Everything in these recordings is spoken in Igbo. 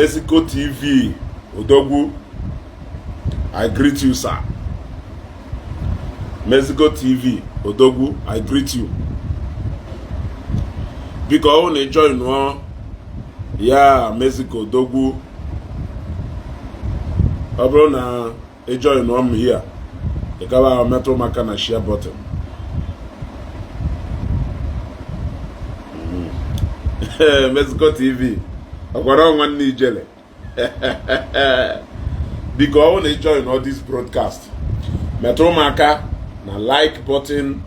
Mexico TV Odogwu, I greet you, sir. Mexico TV Odogwu, I greet you. Biko, ọ bụrụ na ị join nụọ ya, Mexico Odogwu, ọ bụrụ na ị join nụọ m here, ị gaba metụ m aka na share button. Mexico TV ọkwara nwanne ijele. Biko, ọ bụrụ na ị join all this broadcast, metụrụ m aka na like button,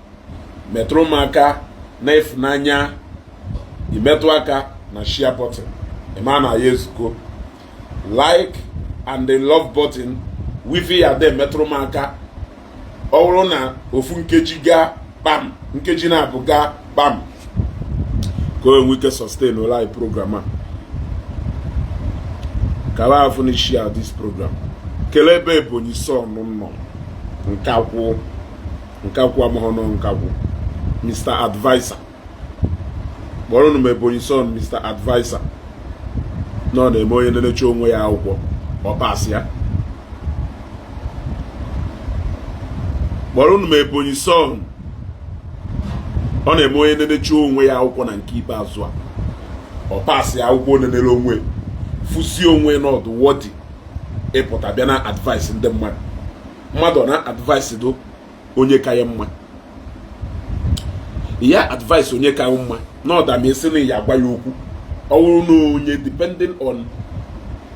metụrụ m aka na ịfụnanya, imetụ aka na share button, ịma na ya ezuko. Like and the love button wifi ya de, metụrụ m aka. Ọ bụrụ na ofu nkeji gaa kpam, nkeji na-abụ gaa kpam, ka o nwee ike sustain ụlọ anyị program a ka ba afụ na share this program. Kelee ebe Ebonyi son nọ, nkakwụ nkakwụ amụghọ nọ nkakwụ. Mr Adviser, kpọrọ m Ebonyi son Mr Adviser nọ na-eme onye na-enecha onwe ya akwụkwọ ọ pass ya. Kpọrọ m Ebonyi son, ọ na-eme onye na-enecha onwe ya akwụkwọ na nke ikpeazụ a ọ pass ya akwụkwọ nenere onwe fụsie onwe n'ọdụ wọdị ịpụta bịa na advice ndị mmadụ. Mmadụ ọ na advice do onye ka ya mma ya, advice onye ka mma na ọda ma esi na ya agwa ya okwu. Ọ bụrụ na onye, depending on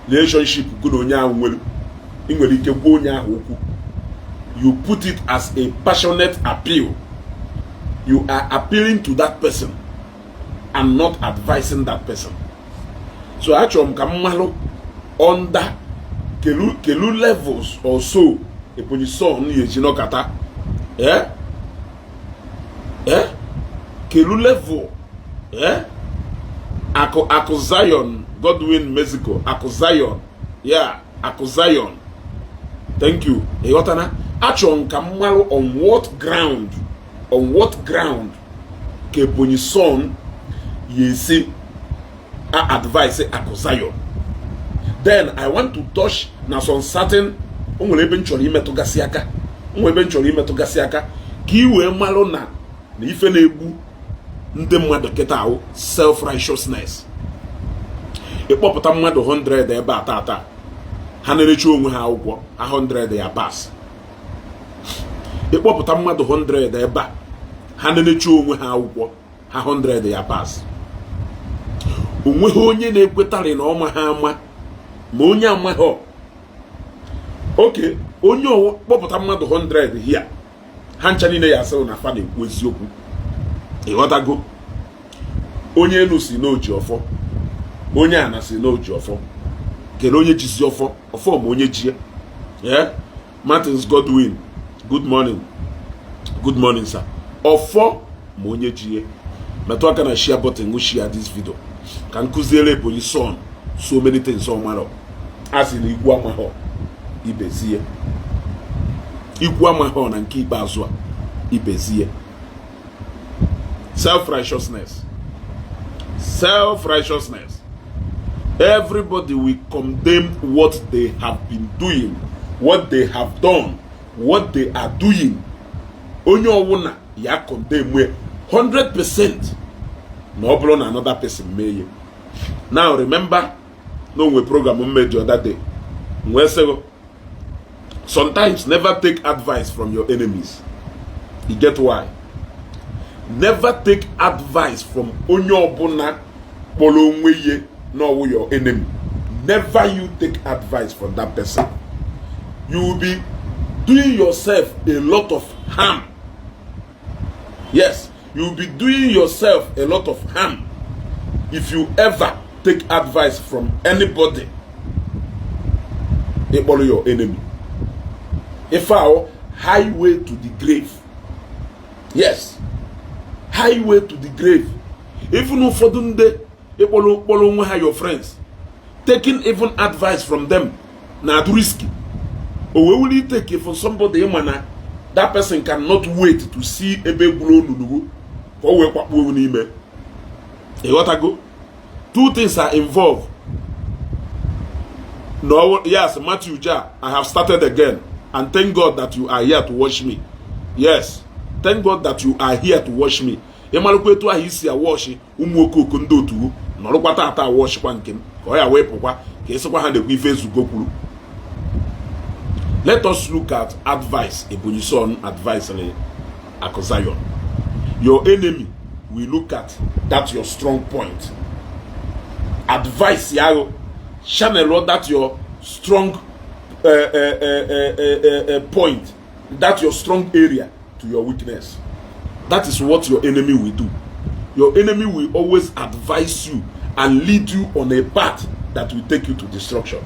relationship gụ na onye ahụ nwere, ị nwere ike gwa onye ahụ okwu. You put it as a passionate appeal. You are appealing to that person and not advising that person. So achọrọ m ka m malụ under kelu kelu levels or so Ebonyi son ya eji nọkata, eh eh, kelu level, eh, akụ akụ Zion Godwin Mexico, akụ Zion ya, akụ Zion, thank you. Ịghọtana? Achọrọ m ka m malụ on what ground, on what ground ka Ebonyi son ya esi a advice akụ Zion. Then I want to touch na some certain, o nwere ebe m chọrọ imetụgasị aka, o nwere ebe m chọrọ imetụgasị aka ka ị wee malụ na ife na-egbu ndị mmadụ kịta ahụ, self righteousness. Ịkpọpụta mmadụ 100 ebe a tata, ha na-erecha onwe ha akwụkwọ ha 100 ya pass. Ịkpọpụta mmadụ 100 ebe a, ha na-erecha onwe ha akwụkwọ ha 100 ya pass. Onweghị onye na-ekwetarị na ọma ha ama ma onye amaghị. Oke onye kpọpụta mmadụ 100 hia, ha ncha niile ya asịrị na fa na-ekwu eziokwu. Ịghọtago? Onye elu si na oji ọfọ, onye ana si na oji ọfọ. Kedu onye jizi ọfọ? Ọfọ ma onye ji ya. Martins Godwin, good morning, good morning, sir. Ọfọ ma onye ji ya. Metụ aka na share button, go share this video ka m kụziere Ebonyi son so many things ọ marọ. A sị na ikwu amaghọ ibezie, ikwu amaghọ na nke ikpeazụ a ibezie. Self-righteousness, self-righteousness. Everybody will condemn what they have been doing, what they have done, what they are doing. Onye ọwụna ya condemn 100% na ọ bụrụ na another person mee ya. Now remember na onwe program m made the other day wee sị, sometimes never take advice from your enemies. You get why? Never take advice from onye ọbụla kpọrọ onwe ihe n'ọwụ your enemy. Never you take advice from that person. You will be doing yourself a lot of harm. Yes, you will be doing yourself a lot of harm if you ever take advice from anybody ịkpọrọ your enemy. Ife ahụ, highway to the grave. Yes, highway to the grave. Even ụfọdụ ndị ịkpọrọ kpọrọ onwe ha your friends, taking even advice from them na adụ risky. O wee wuli take for somebody ịma na that person cannot wait to see ebe gburu onunu ka o wee kwakpuo ewu n'ime. Ịghọtago? Two things are involved. No, yes, Matthew Ja, I have started again, and thank God that you are here to watch me. Yes, thank God that you are here to watch me. Ịmalụkwa etu ahụ isi awatch ụmụ okoko ndị otu nọrụkwa tata awatchkwa nke m ka ọ ya wepụkwa ka ịsịkwa ha na-ekwu ife Ezugo kwuru. Let us look at advice Ebonyi Son advice Akụ Zion. Your enemy will look at that your strong point, advice ya ahụ, channel that your strong point, that your strong area, to your weakness. That is what your enemy will do. Your enemy will always advise you and lead you on a path that will take you to destruction.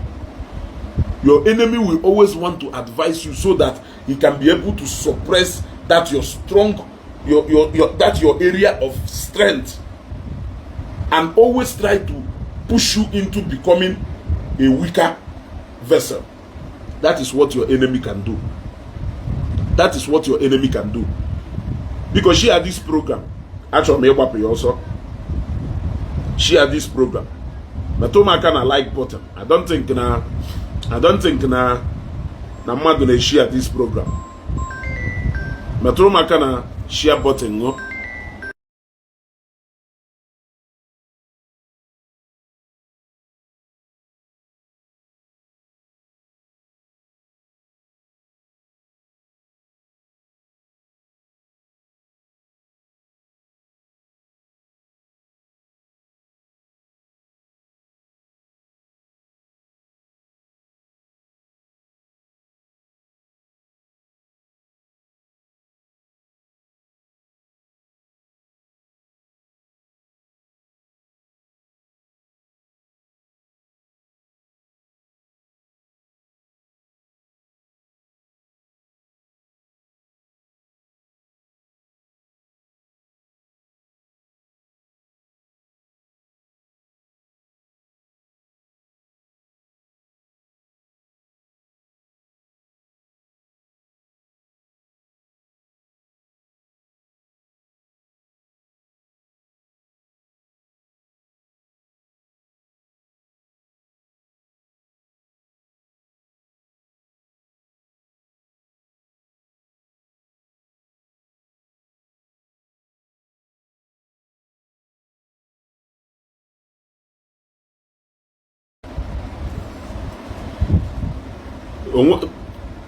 Your enemy will always want to advise you so that he can be able to suppress that your strong your that your area of strength and always try to push you into becoming a weaker vessel. That is what your enemy can do. That is what your enemy can do. Because share this program, achọrọ m ịgbapụ ya ọsọ. Share this program, metụ m aka na like button. I don't think na mmadụ na-share this program. Metụrụ m aka na share button ṅụ.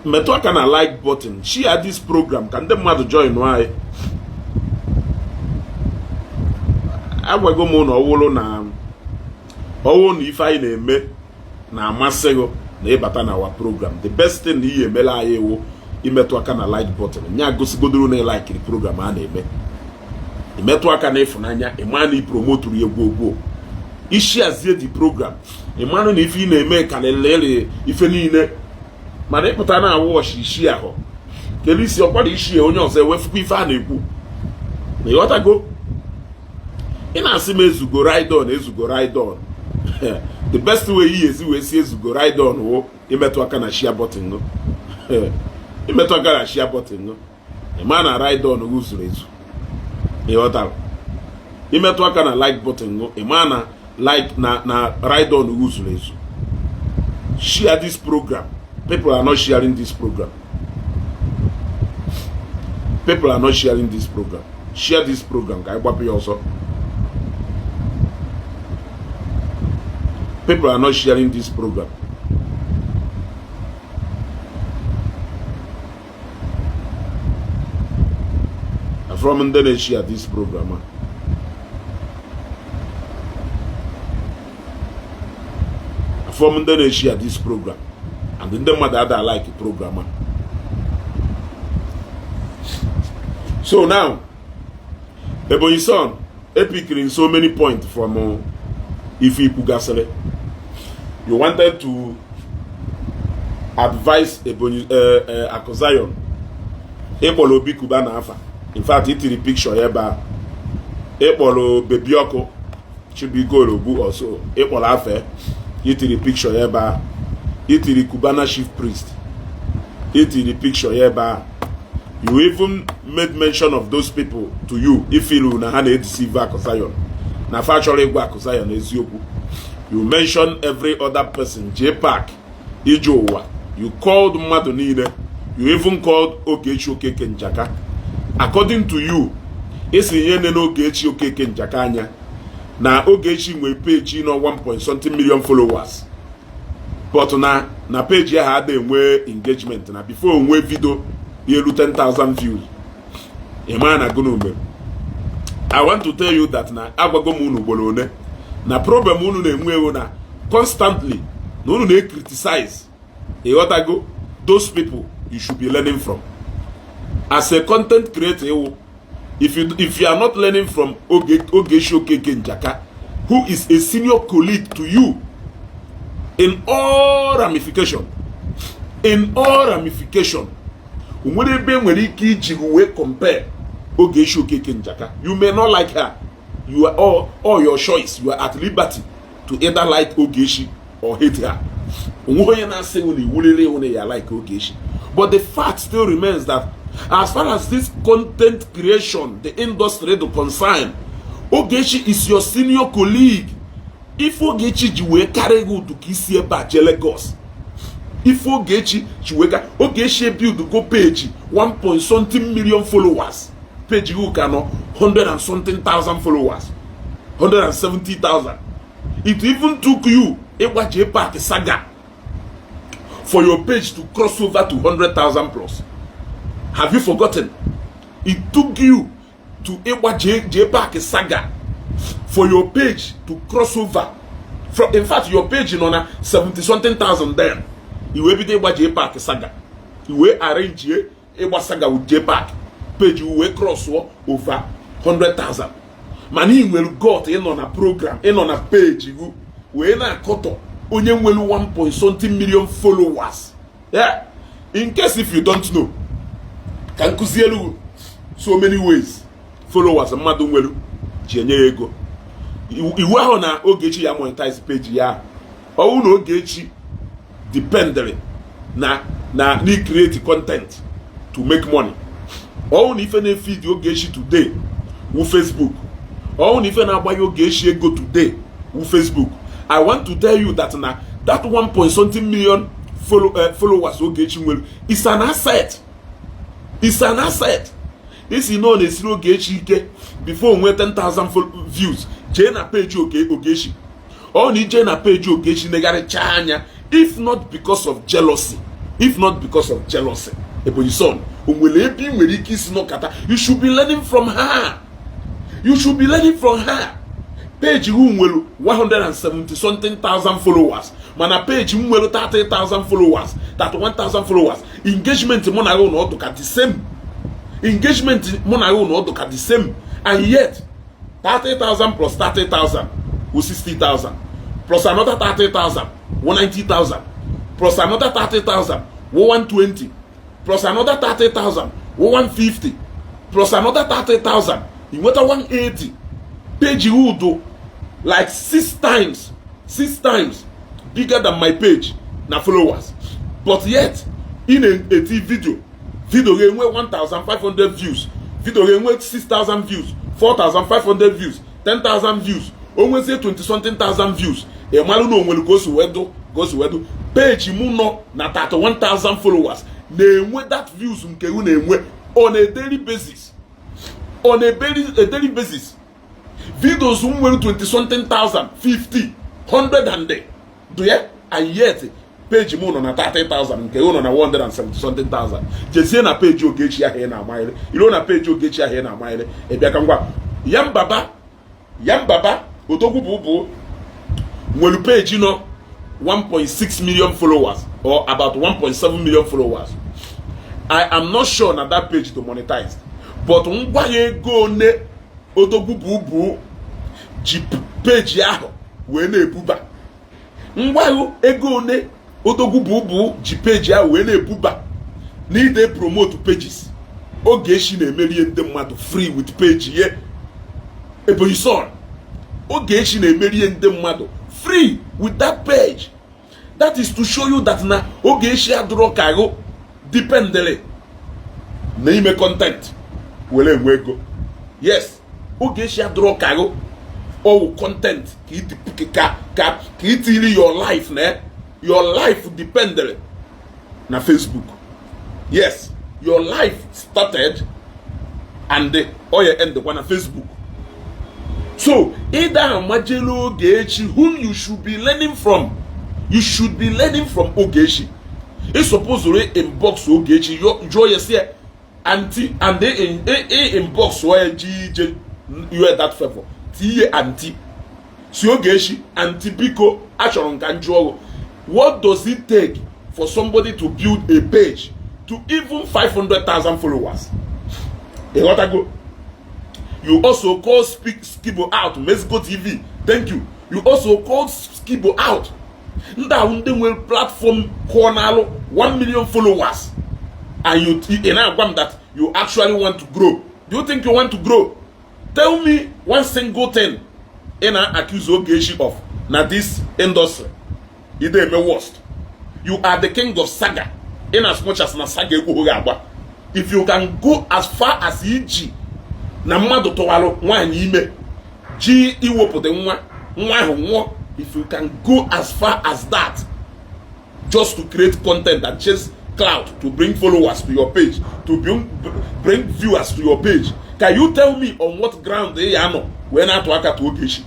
Metụ aka na like button, share this program ka ndị mmadụ join anyị. Agwago m na ọwụrụ na ọwụ na ife anyị na-eme na-amasị gị na ịbata na our program, the best thing na ihe emela anyị ewu imetụ aka na like button nya gosigodoro na ịlikiri program a na-eme. Imetụ aka na ịfụnanya, ịma na ipromoturu ya egwu ogwo ishiazie the program, ịmanụ na ife ị na-eme karịrị ife niile. Mana ịpụta na awatch isi ahụ kelu isi ọkwado isi ya onye ọzọ ewefukwa ife a na-ekwu na ịghọtago. Ị na-asị m Ezugo ride on, Ezugo ride on. The best way iyi esi wee si Ezugo ride on wụ imetụ aka na share button nụ, imetụ aka na share button nụ, ịma na ride on gụ zuru ezu. Ịghọtara? Imetụ aka na like button nụ, ịma na like na ride on gụ zuru ezu. Share this program. People are not sharing this program. People are not sharing this program. Share this program ka anyị gbapụ ya ọsọ. People are not sharing this program. From ndị na-share this program a, from ndị na-share this program and ndị mmadụ ada like program a. So now, Ebonyi Son epikiri so many points from ife ikwugasịrị. You wanted to advise Ebonyi Akụ Zion. Ịkpọrọ Obi Kuba na afa. In fact, itiri picture ya ebe a. Ịkpọrọ Baby Ọkụ Chibuike also, ịkpọrọ afa, itiri picture ya ebe a. Itiri Cubana Chief Priest, itiri picture ya ebe a. You even made mention of those people to you ifilu na ha na-edeceive Akụ Zion, na fa chọrọ ịgwa Akụ Zion eziokwu. You mention every other person, J Park. Ije Ụwa. You called mmadụ niile. You even called Ogechi Okeke Njaka. According to you, esi ihe nne Ogechi Okeke Njaka anya na Ogechi nwere page nọ 1 point something million followers, but na page ahụ ada enwe engagement, na before onwe video elu 10,000 views. Ị maa na gụnụ mere? I want to tell you that na agwago m unu ugboro one na problem unu na-enwe ewu na constantly na unu na-criticize, ịghọtago, those people you should be learning from. As a content creator ewu, if you are not learning from Ogechi Okeke Njaka, who is a senior colleague to you in all ramification, in all ramification, nwere ebe nwere ike iji wee compare Ogechi Okeke Njaka. You may not like her. You are all your choice. You are at liberty to either like Ogechi or hate her. Onwe onye na-asị na iwuliri iwu na ya like Ogechi, but the fact still remains that as far as this content creation, the industry do concern, Ogechi is your senior colleague. Ife Ogechi ji wee karị gị ụdụ ka isi ebe a jee Lagos, ife Ogechi ji wee ka Ogechi build go page 1 point something million followers, page gị ka nọ 100 and something thousand followers, 170,000. It even took you ịgba JPAC saga for your page to cross over to 100,000 plus. Have you forgotten? It took you to ịgba JPAC saga for your page to cross over from, in fact, your page nọ na 70 something thousand. Then i wee bido ịgba JPAC saga, i wee arrange ịgba saga with JPAC, page wee cross over 100,000. Mana ị nwere gut ịnọ na program, ịnọ na page gị wee na-akọtọ onye nwere 1 point something million followers. Yeah, in case if you don't know, ka nkụzielu so many ways followers mmadụ nwere ji enye ya ego. Iwu ahụ na Ogechi ya monetize page ya, ọwụ na Ogechi dependere na create content to make money, ọwụ na ife na-efeed Ogechi today wu Facebook, ọwụ na ife na-agbanye Ogechi ego today wu Facebook, I want to tell you that na that 1 point something million followers Ogechi nwere is an asset, is an asset. Isi nọ na-esiri Ogechi ike before nwee 10,000 views, jee na page Ogechi. Ọ na ije na page Ogechi negharịchaa anya, if not because of jealousy, if not because of jealousy, Ebonyi son, o nwere ebe ị nwere ike isi nọkata. You should be learning from her. You should be learning from her. Page who nwere 170 something thousand followers, mana page m nwere 30,000 followers, 31,000 followers, engagement mụ na gị na ọdụ ka the same. Engagement mụ na gị na ọdụ ka the same, and yet 30,000 plus 30,000 wụ 60,000, plus another 30,000 wụ 90,000, plus another 30,000 wụ 120, plus another 30,000 wụ 150, plus another 30,000, ị nweta 180. Page udo like six times, six times bigger than my page na followers, but yet ị na-eti video, video ga-enwe 1500 views, video ga-enwe 6000 views, 4500 views, 10,000 views, o nwezie 20 something thousand views. Ị malụ na onwere ka o si wee dụ, ka o si wee dụ. Page mụ nọ na 31,000 followers na-enwe that views nke ụ na-enwe on a daily basis, on a daily basis. Videos m nwere 20 something thousand, 50, 100 and do ya, and yet page m nọ na 30,000, nke ụ nọ na 170 something thousand. Jezie na page Ogechi ahụ ị na-amanyere ilo, na page Ogechi ahụ ị na-amanyere, ị bịa ka ngwa ya mbaba ya mbaba. Odogwu bụ nwere page nọ 1.6 million followers or about 1.7 million followers. I am not sure na that page to monetize, but ngwa ya ego one Odogwu bụ ji page ahụ wee na-ebuba, ngwa ego one Odogwu bụ ji page ahụ wee na-ebuba n'ide promote pages. Ogechi na-emerie ndị mmadụ free with page ye. Ebonyi son, Ogechi na-emerie ndị mmadụ free with that page. That is to show you that na Ogechi adụrọ ka agụ dependere na ime content were enwe ego. Yes, Ogechi adụrọ ka agụ ọwụ content ka ka itiri your life na Your life depended na Facebook. Yes, your life started and ọ ya endkwa na Facebook. So ịda amajelu Ogechi, whom you should be learning from, you should be learning from Ogechi. Ị suppose inbox Ogechi, jụọ ya, sị aunty, and inbox ya ji ije you that favor, tinye aunty, si Ogechi, "Aunty, biko, achọrọ m ka m jụọ, what does it take for somebody to build a page to even 500,000 followers?" Ịghọtago? You also call Speak Skibo out, Mexico TV, thank you. You also call Skibo out. Ndị ahụ, ndị nwere platform kụọ n'alụ 1 million followers, and you, ị na-agwa m that you actually want to grow. Do you think you want to grow? Tell me one single thing ị na-accuse Ogechi of na this industry. Ị eme worst. You are the king of saga, in as much as na saga ekweghị agba. If you can go as far as iji na mmadụ tụwalụ nwaanyị ime ji iwepụta nwa, nwa ahụ nwụọ, if you can go as far as that just to create content and chase clout, to bring followers to your page, to bring viewers to your page, can you tell me on what ground ị ya nọ wee na-atụ aka to Ogechi?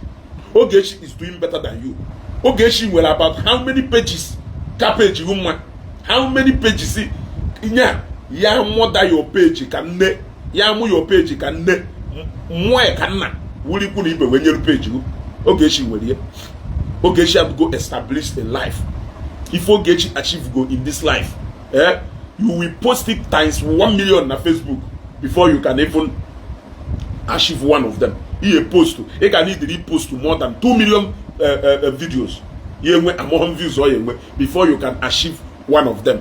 Ogechi is doing better than you. Ogechi nwere about how many pages ka page gị mma? How many pages nya ya mụda your page ka nne ya mụ your page ka nne mmụọ ya ka nna wurikwu na ibe wee nyere page gị? Ogechi nwere ihe. Ogechi have go established in life. If Ogechi achieve go in this life, eh, you will post it times 1 million na Facebook before you can even achieve one of them. Ihe post ị ga need post more than 2 million videos ya enwe among views ọ ya enwe before you can achieve one of them.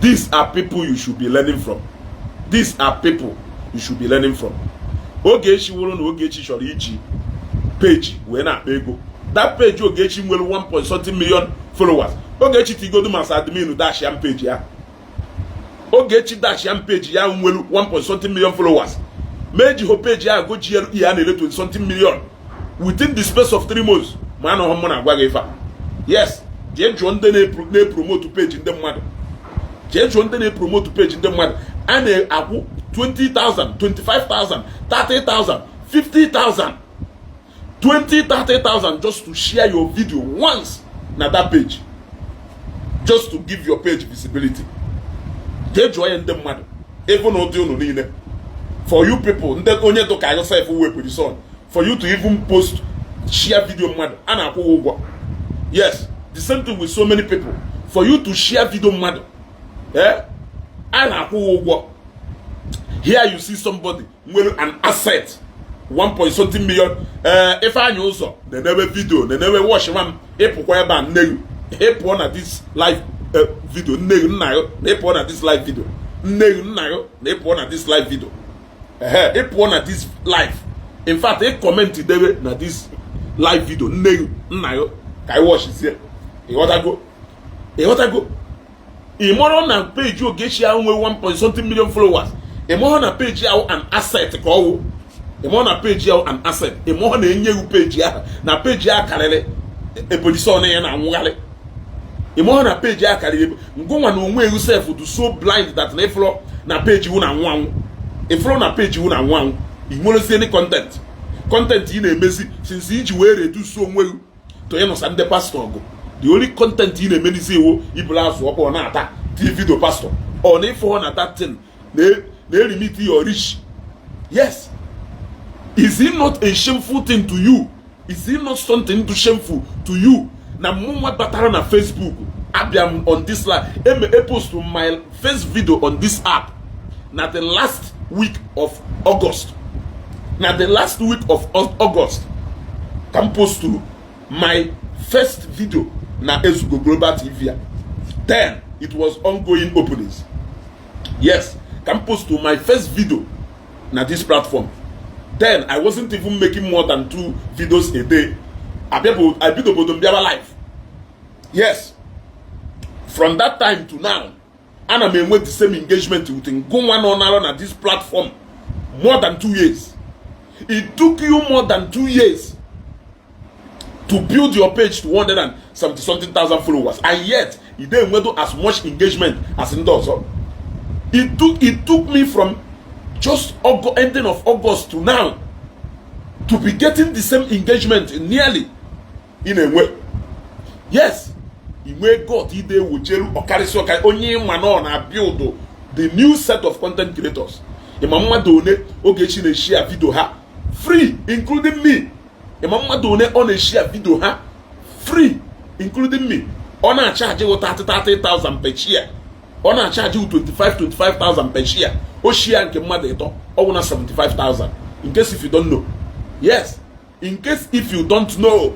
These are people you should be learning from. These are people you should be learning from. Ogechi wụrụ na Ogechi chọrọ iji page wee na-akpa ego, that page Ogechi nwere 1 point something million followers, Ogechi tigodu mas admin dash ya page ya. Ogechi dash ya page ya nwere 1 point something million followers, ma eji ho page ya go GLE a na-ele 20 something million within the space of 3 months. Ma anọghị mụ na-agwa gị ife a. Yes, jee jụọ ndị na-epromote page ndị mmadụ. Jee jụọ ndị na-epromote page ndị mmadụ. A na-akwụ 20,000, 25,000, 30,000, 50,000, 20, 30,000 just to share your video once na that page, just to give your page visibility. Jee jụọ ya ndị mmadụ, even ụdị unu niile. For you people, ndị onye dụka yourself wepụrụ son, for you to even post, share video mmadụ, a na-akwụ gị ụgwọ. Yes, the same thing with so many people. For you to share video mmadụ, eh, a na-akwụ gị ụgwọ. Here you see somebody nwere an asset 1 point something million. Ee, Ifeanyị Ụzọ na-enewe video, na-enewe watch nwa m. Ịpụkwa ebe a, nne gị, ịpụọ na this live video, nne gị, nna gị, na ịpụọ na this live video, nne gị, nna gị, na ịpụọ na this live video. Ehe, ịpụọ na this live. In fact, ị comment debe na this live video, nne gị, nna gị, ka ị watchizie. Ịghọtago? Ịghọtago? Ị mọrọ na page Ogechi ahụ nwee 1 point something million followers, ị mọrọ na page ahụ an asset ka ọ wụ. Ị mọrọ na page ahụ an asset. Ị mọrọ na enyeghị page ahụ, na page ahụ karịrị epolisi ya na-anwụgharị. Ị mọrọ na page ahụ karịrị ngụnwa na onwe ewu sef do so blind that na ịfụrọ na page wụ na-anwụ anwụ. Ịfụrọ na page wụ na-anwụ anwụ. Ị nwerezi any content? Content ị na-emezi since iji wee reduce onwe gị to ịnụsa ndị pastọ ọgụ, the only content ị na-emenizi iwu ibulu azụ ọkpọ na-ata ti video pastor ọ na ịfụ na that thing na-elimit your reach. Yes, is it not a shameful thing to you? Is it not something too shameful to you na mụnwa batara na Facebook, abịa m on this line, eme post my first video on this app na the last week of August? Na the last week of August ka m posturu my first video na Ezugo Global TV a. Then it was ongoing openings. Yes, ka m post my first video na this platform. Then I wasn't even making more than two videos a day. Abidobodo m bịawa live. Yes, from that time to now, ana m enwe the same engagement with ngụnwa nọ nara na this platform more than 2 years. It took you more than 2 years to build your page to 100 and 70 something thousand followers, and yet ị dey enwedo as much engagement as ndị ọzọ. It took me from just August, ending of August to now to be getting the same engagement nearly ị na-enwe. Yes, ị nwee God ide ewocheru ọkarịsị ọkarị onye ịma na ọ na build the new set of content creators. Ịma mmadụ one Ogechi na-eshare video ha free, including me? Ịma mmadụ one ọ na-eshare video ha free, including me? Ọ na-acharge 30 30,000 per share, ọ na-acharge 25 25,000 per share. O share nke mmadụ ịtọ, ọ bụ na 75,000. In case if you don't know. Yes, in case if you don't know,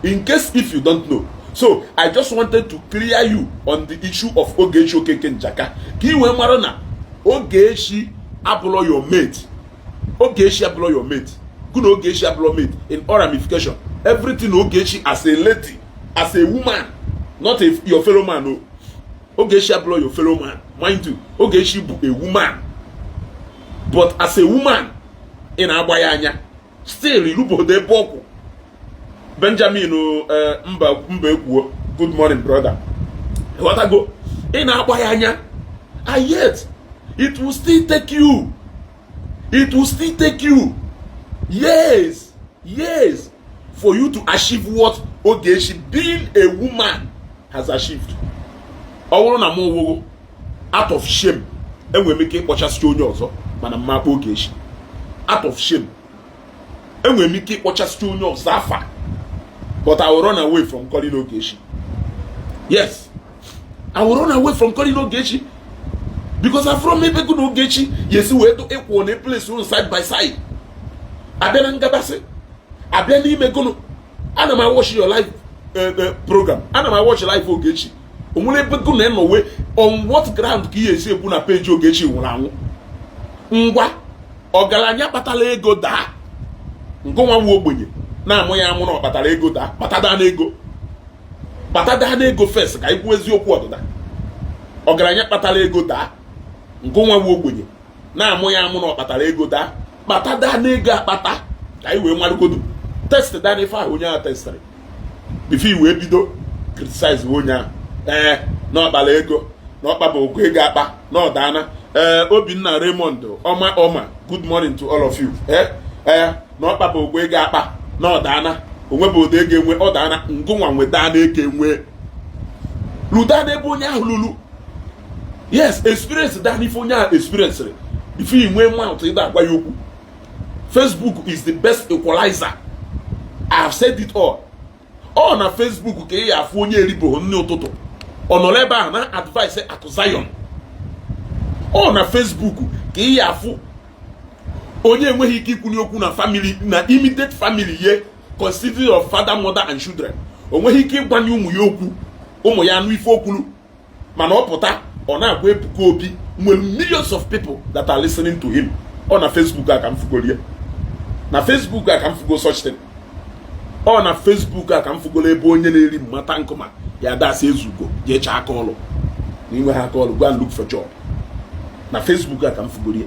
in case if you don't know. So I just wanted to clear you on the issue of Ogechi Okeke Njaka, ka ị wee mara na Ogechi abụlọ your mate. Ogechi abụlọ your mate. Gụ na Ogechi abụlọ mate in all ramification, everything. Ogechi as a lady, as a woman, not a, your fellow man o. Ogechi abụlọ your fellow man, mind you. Ogechi bụ a woman, but as a woman ị na-agba ya anya, still irubodo ebe ọkwụ. Benjamin mba mba ekwuo, good morning, brother. Ịghọtago? Ị na-agba ya anya, and yet it will still take you, it will still take you years, years for you to achieve what Ogechi, being a woman, has achieved. Ọ bụrụ na m wụrụ, out of shame, enwere m ike ịkpọchasị onye ọzọ, mana mma akpọ Ogechi. Out of shame, enwere m ike ịkpọchasị onye ọzọ afa, but I will run away from calling Ogechi. Yes, I will run away from calling Ogechi, because afro m ebe gụ na Ogechi ya esi wee ịkwụ na place unu side by side. Abịa na ngabasị, abịa n'ime gụnụ, ana m awatch your live program, ana m awatch live Ogechi. O nwere ebe gụ na ịnọwe? On what ground ka ị esi ekwu na page Ogechi nwụrụ anwụ? Ngwa, ọgaranya kpatara ego daa, ngụnwa nwa ogbenye na-amụ ya amụ na ọ kpatara ego daa, kpatada n'ego, kpatada n'ego first, ka anyị kwuo eziokwu. Ọdịda ọgaranya kpatara ego daa, ngụnwa nwa ogbenye na-amụ ya amụ na ọ kpatara ego daa, kpatada n'ego akpata, ka anyị wee marụgodu. Test daa n'ife ahụ onye ahụ testịrị before i wee bido criticize onye ahụ. Ee, na ọkpara ego, na ọkpa bụ okwu ego akpa na ọdana. Ee, Obinna Raymond ọma ọma, good morning to all of you. Ee, ee, na ọkpa bụ okwu ego akpa na ọdana, onwe bụ ụdị ego enwe ọdana. Ngụnwa nweta na ego enwe luda n'ebe onye ahụ lulu. Yes, experience daa n'ife onye ahụ experience before i nwee mouth ịda agwa ya okwu. Facebook is the best equalizer. I have said it all. Ọ na Facebook ka ị ya afụ onye eriboghị nri ụtụtụ, ọ nọrọ ebe ahụ na advice Akụ Zion. Ọ na Facebook ka ị ya afụ onye enweghị ike ikwunye okwu na family, na immediate family ye, considering of father, mother and children. O nweghị ike ịgwanye ụmụ ya okwu, ụmụ ya anụ ife okwulu, mana ọ pụta, ọ na-agwa Ebuka Obi nwere millions of people that are listening to him. Ọ na Facebook a ka m fugolie, na Facebook a ka m fugo such thing. Ọ na Facebook a ka m fugolo ebe onye na-eri mmata nkụma ya dasị ezugo, jee chee aka ọlụ na inwe ha aka ọlụ, go and look for job. Na Facebook a ka m fugolie.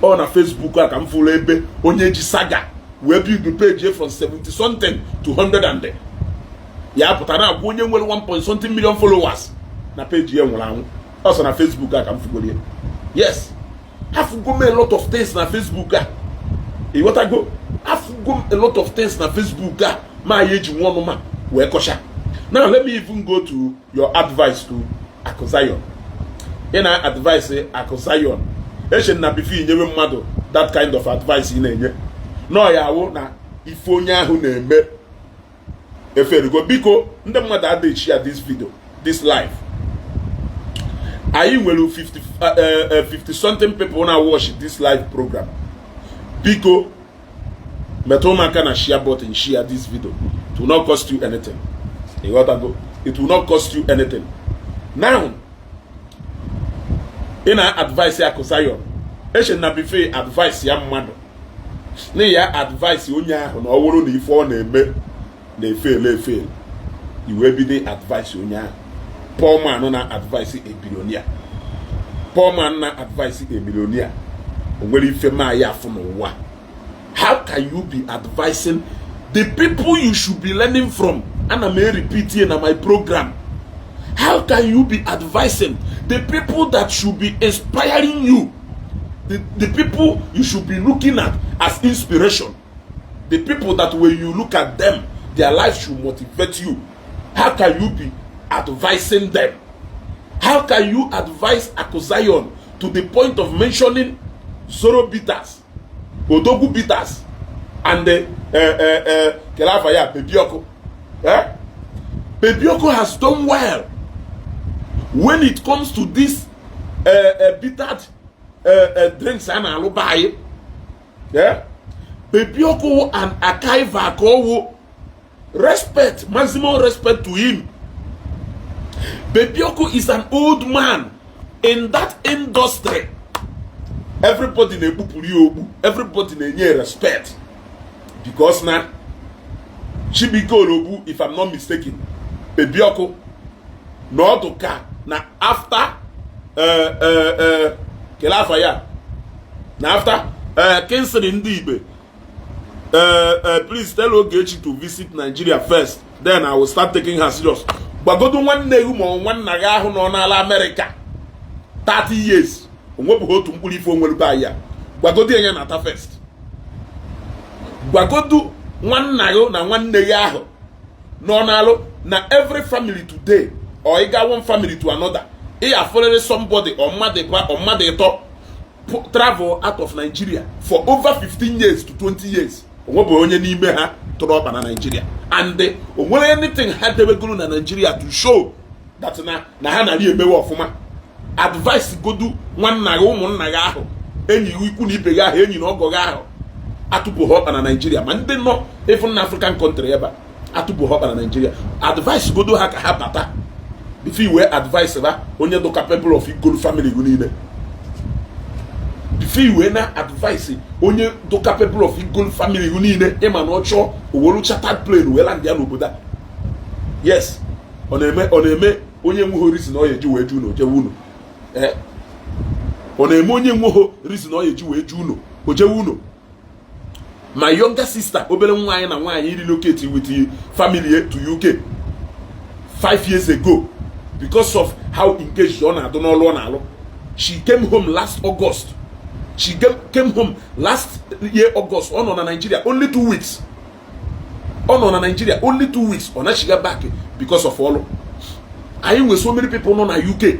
Ọ na Facebook a ka m fụrụ ebe onye ji saga wee build page from 70 something to 100 and ya pụtara na-agwa onye nwere 1 point something million followers na page ya nwụrụ anwụ. Ọ sọ na Facebook a ka m fugolie. Yes, afụgo m a lot of things na Facebook a. Ịghọtago? Afụgo m a lot of things na Facebook a ma ya eji nwa ọnụma wee kọcha. Now let me even go to your advice to Akụ Zion. Ị na-advice Akụ Zion, eche na before inyewe mmadụ that kind of advice ị na-enye nọọ ya awụ na ife onye ahụ na-eme eferigo. Biko, ndị mmadụ adịghị share this video, this live. Anyị nwere 50 50 something people na watch this live program. Biko, metụ ụmụaka na share button, share this video. It will not cost you anything. Ịghọtago? It will not cost you anything. Now ị na-advice Akụ Zion, eche na before advice ya mmadụ n'ihi ya advice onye ahụ na ọ bụrụ na ife ọ na-eme na-efelu efelu, iwee bido advice onye ahụ. Poor man na advice a billionaire, poor man na advice a millionaire, o nwere ife ma ya afụ n'ụwa. How can you be advising the people you should be learning from? Ana m repeat here na my program. How can you be advising the people that should be inspiring you, the people you should be looking at as inspiration, the people that when you look at them, their life should motivate you? How can you be advising them? How can you advise Akuzayon to the point of mentioning Zoro Bitters, Odogwu Bitters, and the Kelafaya Baby Oko? Eh? Baby Oko has done well when it comes to this bittered drinks a na-alụ be anyị. Yeah? Baby Oko and Akaiva ka respect, maximum respect to him. Baby Oko is an old man in that industry. Everybody na-ekpupụrụ ya ogbu, everybody na-enye respect because na Chibuike Orobu, if I'm not mistaken, Baby Oko na ọdụ ka na after kele afa ya na after Kingsley ndị Igbe. Please tell Ogechi to visit Nigeria first, then I will start taking her serious. Gbagodo nwanne gị ma ọ nwanna gị ahụ nọ n'ala Amerịka 30 years, o nwepụghị otu mkpụrụ ife onwere be ya. Gwagodo ya nata first. Gwagodo nwanna gị na nwanne gị ahụ nọ n'alụ na every family today, or ị ga one family to another, ị afụrịrị somebody or mmadụ ịba or mmadụ ịtọ travel out of Nigeria for over 15 years to 20 years. Onwebụ onye n'ime ha tụrụ ọkpa na Nigeria and o nwere anything ha debegoro na Nigeria to show that na ha nara emewe ọfụma. Advice godu nwanna gị, ụmụnna gị ahụ, enyi gị, ikwu na ibe gị ahụ, enyi na ọgọ gị ahụ atụpụ ha ọkpa na Nigeria, ma ndị nọ even na African country ebe a atụpụ ha ọkpa na Nigeria. Advice godo ha ka ha bata before iwee advice ha onye dị capable of igolu family gị niile. Before iwee na advice onye dị capable of igolu family gị niile, ịma na ọ chọọ owelu chartered plane wee land ya n'obodo a. Yes, ọ na-eme, ọ na-eme onye enweghị reason ọ ya eji wee ju unu ojewe unu. Ee, ọ na-eme onye enweghị reason ọ ya eji wee ju unu ojewe unu. My younger sister, obere nwaanyị na nwaanyị, relocate with the family to UK 5 years ago because of how engaged ọ na-adụ n'ọlụ ọ na-alụ. She came home last August. She came home last year August. Ọ nọ na Nigeria only 2 weeks. Ọ nọ na Nigeria only 2 weeks, ọ nachiga back because of ọlụ. Anyị nwere so many people nọ na UK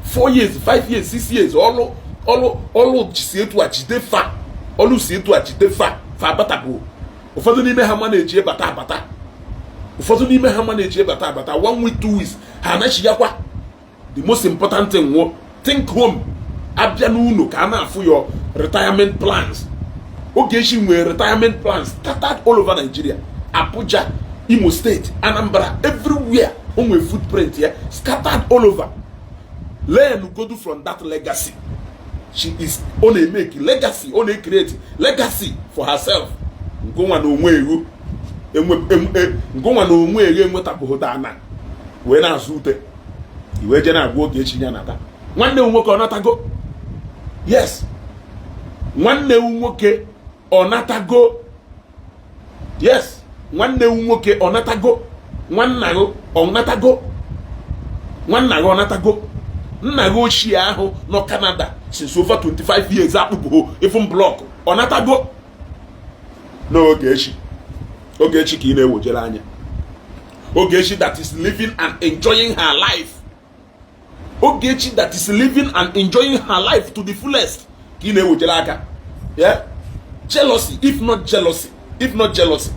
4 years, 5 years, 6 years. Ọlụ, ọlụ, ọlụ si etu a jide fa, ọlụ si etu a jide fa, fa abatabụ. Ụfọdụ n'ime ha ma na-eji ebata abata, ụfọdụ n'ime ha ma na-eji ebata abata one week, 2 weeks, ha anachighakwa. The most important thing wo think home. Abịa n'ụlọ ka a na-afụ your retirement plans. Ogechi nwere retirement plans scattered all over Nigeria: Abuja, Imo State, Anambra, everywhere. O nwere footprint ya scattered all over. Learn godu from that legacy. She is, ọ na-emeke legacy, ọ na-create legacy for herself. Ngụnwa na onwe ewu ngụnwa na onwe eghe enwetabụghị ana wee na-azụ ute iwee je na-agwa Ogechi ya nata. Nwanne m nwoke, ọ natago? Yes, nwanne m nwoke, ọ natago? Yes, nwanne m nwoke, ọ natago? Nwanna gị, ọ natago? Nwanna gị, ọ natago? Nna gị ochie ahụ nọ Canada since over 25 years, akpụpụghị even block, ọ natago? N'Ogechi, Ogechi ka ị na-ewojere anya. Ogechi that is living and enjoying her life, Ogechi that is living and enjoying her life to the fullest ka ị na-ewojere aka. Yeah, jealousy, if not jealousy, if not jealousy,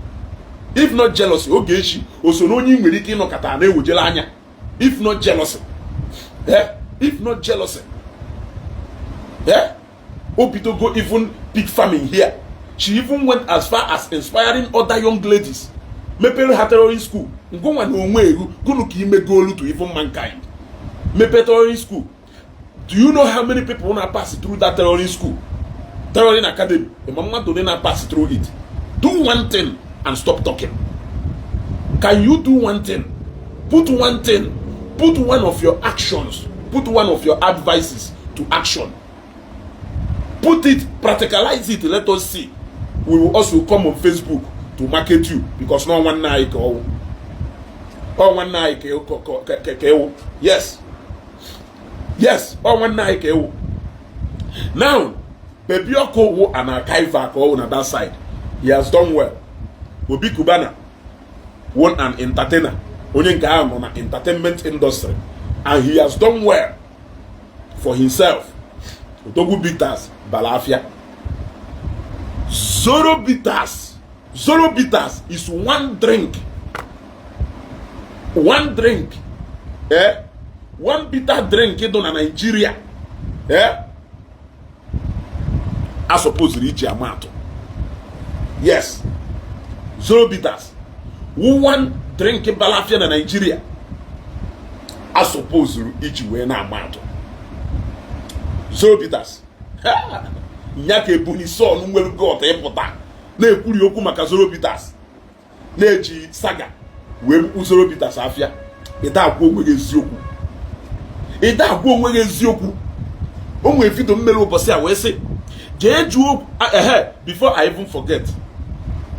if not jealousy. Ogechi o so na onye ị nwere ike ịnọkọta na-ewojere anya? If not jealousy, yeah? If not jealousy, yeah? O bidogo even pig farming here. She even went as far as inspiring other young ladies, mepere ha tailoring school. Ngụnwa na onwe eru gụnụ ka imegolu to even mankind, mepe tailoring school. Do you know how many people na pass through that tailoring school, tailoring academy? Ma mmadụ ole na pass through it? Do one thing and stop talking. Can you do one thing? Put one thing, put one of your actions, put one of your advices to action. Put it, practicalize it, let us see. We will also come on Facebook to market you because no one nna anyị ka ọwụ. Ọ nwanne anyị ka ewu. Yes, yes, ọ nwanne anyị ka ewu. Now, Baby Ọkụ wụ an archiver ka ọ wụ na that side. He has done well. Obi Cubana wụ an entertainer, onye nke ahụ nọ na entertainment industry, and he has done well for himself. Odogwu Bitters bara afịa. Zoro Bitters, Zoro Bitters is one drink, one drink, eh, one bitter drink dị na Nigeria, eh, a supposed iji ama atụ. Yes, Zoro Bitters wụ one drink bara afịa na Nigeria a supposed iji wee na-ama atụ. Zoro Bitters nya ka Ebonyi Son nwere gut ịpụta na-ekwuri okwu maka Zoro Bitters, na-eji saga wee bukwu Zoro Bitters afịa. Ịda agwa onwe gị eziokwu, ịda agwa onwe gị eziokwu. O nwere video mmere ụbọchị a wee sị jee jụọ ehe. Before I even forget,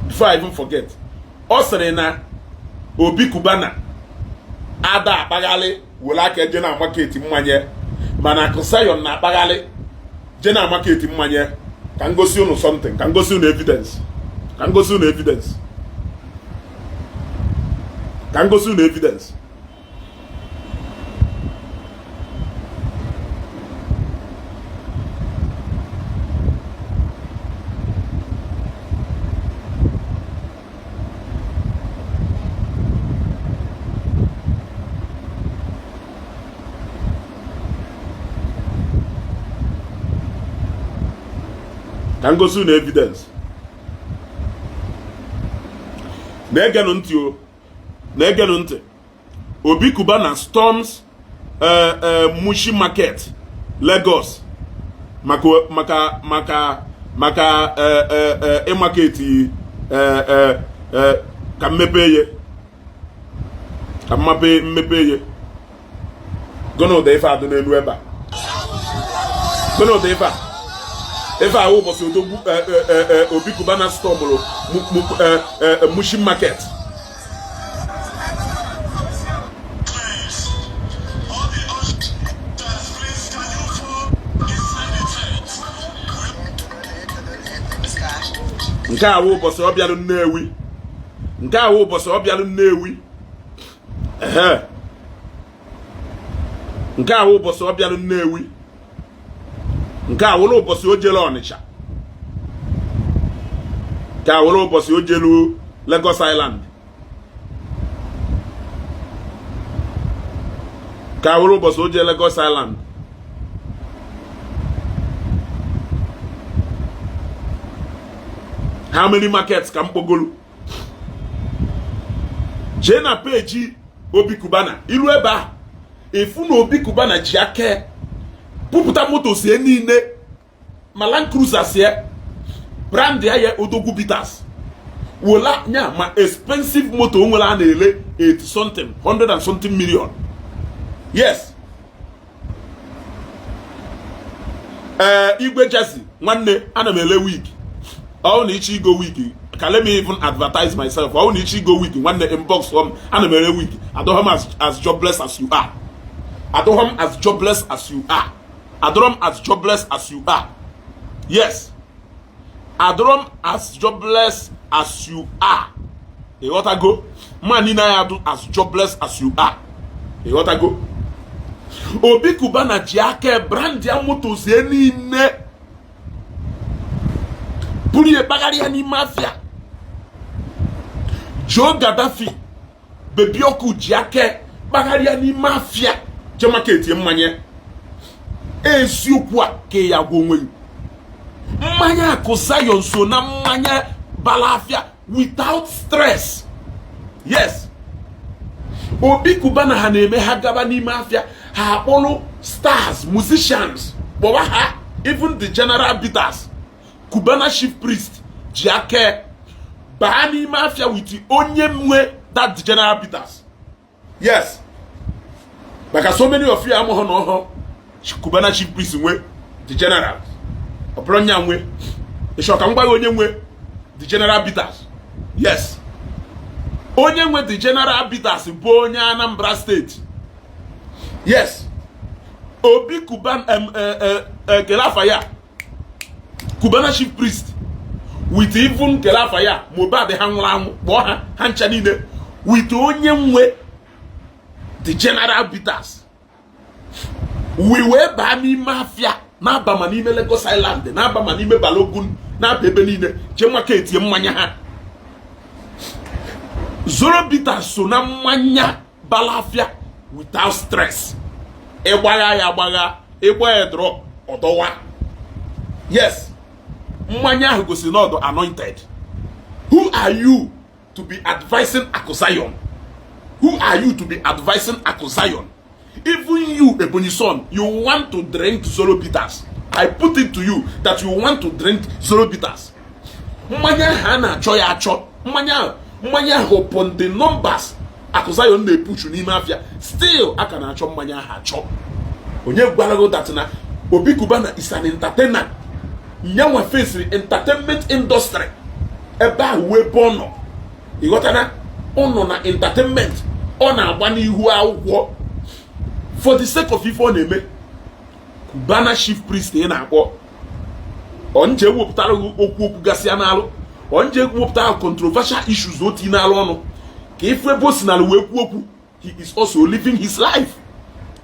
before I even forget, ọ sịrị na Obi Cubana ada akpaghalị were aka eje na market mmanya, mana Akụ Zion na-akpaghalị je na market mmanya. Ka m gosi unu something, ka m gosi unu evidence, ka m gosi unu evidence, ka m gosi unu evidence. Ka m gosi unu evidence. Na-egenụ ntị o, na-egenụ ntị. Obi Cubana storms Mushin Market, Lagos, maka ị market ka mmepe ye, ka mmape mmepe ye. Gụnụ ụda ife adụ n'elu ebe a? Gụnụ ụda ife a? Ife a ụbọchị odogwu Obi Cubana stormụrụ Mushin Market. Please, all the ushers, please, can you form inside the tent? Nke a wụ ụbọchị ọ bịarụ Nnewi. Nke a wụ ụbọchị ọ bịarụ Nnewi. Ehe, nke a wụ ụbọchị ọ bịarụ Nnewi. Nke a wụrụ ụbọchị o jelu Ọnịcha. Nke a wụrụ ụbọchị o jelu Lagos Island. Nke a wụrụ ụbọchị o jelu Lagos Island. How many markets ka mkpogolu? Jee na page Obi Cubana, ilu ebe a efu na Obi Cubana ji aka bupụta moto sie niile, ma Land Cruiser sie, brand ya ya Odogwu Bitters, wola nya ma expensive moto o nwere a na-ele 80 something, 100 and something million. Yes, ee, Igwe Jesse nwanne, ana m ele wig. Ọ na iche igo wig ka, let me even advertise myself. Ọ na iche igo wig, nwanne, inbox m. Ana m ere wig. Adọghọ m as jobless as you are. Adọghọ m as jobless as you are. Adọrọ m as jobless as you are. Yes, adọrọ m as jobless as you are. Ịghọtago? Mma niile anyị adụ as jobless as you are. Ịghọtago? Obi Cubana ji aka brand ya moto sie niile, buru ya kpagharị ya n'ime afịa. Joe Gaddafi, Baby Ọkụ ji aka kpagharịa n'ime afịa, je market mmanya. Eziokwu a ka ya gwa onwe gị, mmanya Akụ Zion so na mmanya bara afịa without stress. Yes, Obi Cubana ha na-eme ha gaba n'ime afịa, ha akpọrọ stars, musicians, kpọwa ha, even the General Bitters. Cubana Chief Priest ji aka baa n'ime afịa with onye nwe that General Bitters. Yes, maka so many of you amụghị na ọhụ Cubana Chief Priest nwe the General. Ọ bụrụ nya nwe ịchọ ka m gwa gị onye nwe the General Bitters. Yes. Onye nwe the General Bitters bụ onye Anambra State. Yes, Obi Kuban kelafa ya Cubana Chief Priest with even kelafa ya Mohbad, ha nwụrụ anwụ, kpọọ ha ha ncha niile with onye nwe the General Bitters. We wee baa n'ime afịa, na-aba ma n'ime Lagos Island, na-aba ma n'ime Balogun, na-aba ebe niile, jee market mmanya ha. Zoro Bitters so na mmanya balafia without stress. Ịgbagha ya agbagha, ịgba ya drọ ọdọwa. Yes, mmanya ahụ gosiri na ọdụ anointed. Who are you to be advising Aku Zion? Who are you to be advising Aku Zion? Even you, Ebonyi Son, you want to drink Zoro Bitters. I put it to you that you want to drink Zoro Bitters. Mmanya ahụ a na-achọ ya achọ, mmanya ahụ, mmanya ahụ, upon the numbers Aku Zion na-epushu n'ime afịa, still a ka na-achọ mmanya ahụ achọ. Onye gwara gị that na Obi Cubana is an entertainer? Nyanwa fesiri entertainment industry ebe ahụ wee ebe ọ nọ. Ịghọtana? Ọ nọ na entertainment, ọ na-agba n'ihu akwụkwọ for the sake of ife ọ na-eme. Cubana Chief Priest ị na-akpọ onje wepụtara gị okwu, okwu gasịa n'alụ onje wepụtara controversial issues o tinye n'alụ ọnụ ka ifu ebe o si n'ala wee kwuo okwu. He is also living his life.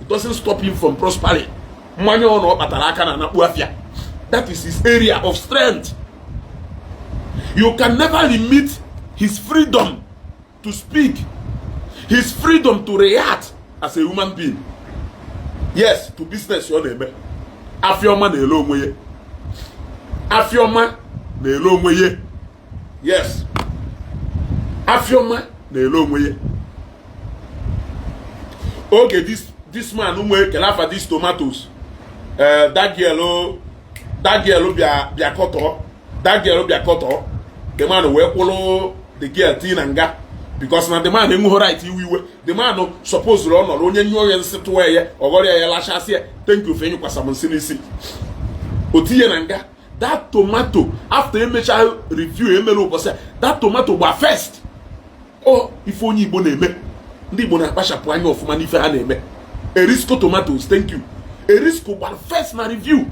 It doesn't stop him from prospering. Mmanya ọ na ọ kpatara aka na anakpu afịa, that is his area of strength. You can never limit his freedom to speak, his freedom to react as a human being, yes, to business ọ na-eme. Afiọma na-ele onwe ya, afiọma na-ele onwe ya. Yes, afiọma na-ele onwe ya. Oge this man nwee kele afa this tomatoes, that girl, that girl bịa bịa kọtọ, that girl bịa kọtọ the man, wee kwụrụ the girl tii na nga, because na the man enweghị right iwe iwe. The man suppose ọ nọrọ onye nyụọ ya nsị tụọ ya, ọghọrọ ya, ya lachasị ya. Thank you for enyekwasa m nsị n'isi. O tinye na nga. That tomato, after emechaa review emere ụbọchị a, that tomato gba first. Ọ ife onye Igbo na-eme, ndị Igbo na-akpachapụ anya ọfụma n'ife ha na-eme. Erisco tomatoes, thank you, Erisco gbara first na review.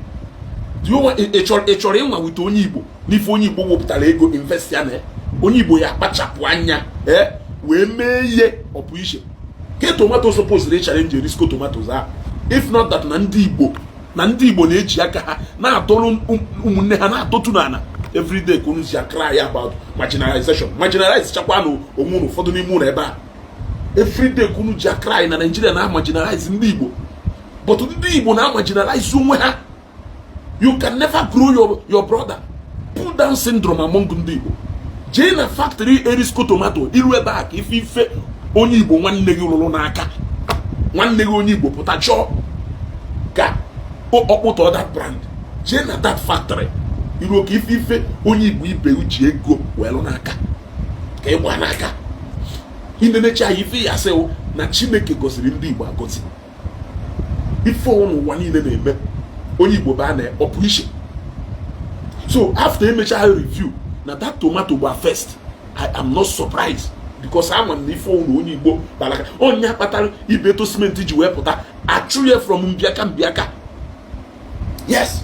Do you want, ị chọrọ ịnwa wite onye Igbo n'ife onye Igbo wepụtara ego invest ya na ya? Onye Igbo ya akpachapụ anya ee wee mee ihe ọpụ iche ke tomato suppose challenge Erisco tomatoes ahụ. If not that na ndị Igbo, na ndị Igbo na-eji aka ha na-atọrọ ụmụnne ha na-atọtu n'ala everyday ka unu si cry about marginalization, marginalize chakwa na onwe unu. Ụfọdụ n'ime ụlọ ebe a, everyday ka unu ji cry na Nigeria na marginalize ndị Igbo, but ndị Igbo na marginalize onwe ha. You can never grow your brother. Pull down syndrome among ndị Igbo. Jee na factory Erisco tomato, iru ebe a ka ife ife onye Igbo nwanne gị rụrụ n'aka nwanne gị onye Igbo pụta chọọ ka ọkpụtọ that brand. Jee na that factory, iruo ka ife ife onye Igbo ibe ji ego wee lụ n'aka ka ịgba n'aka inenecha ya, ife ya asịwụ na Chineke gọziri ndị Igbo agọzi. Ife n'ụwa niile na-eme onye Igbo baa na ọpụ iche. So after emechaa review na that tomato gba first, I am not surprised, because ama m na ife ụlọ onye Igbo bara onye kpatara Ibeto Cement ji wee pụta achụ ya from mbiaka mbiaka. Yes,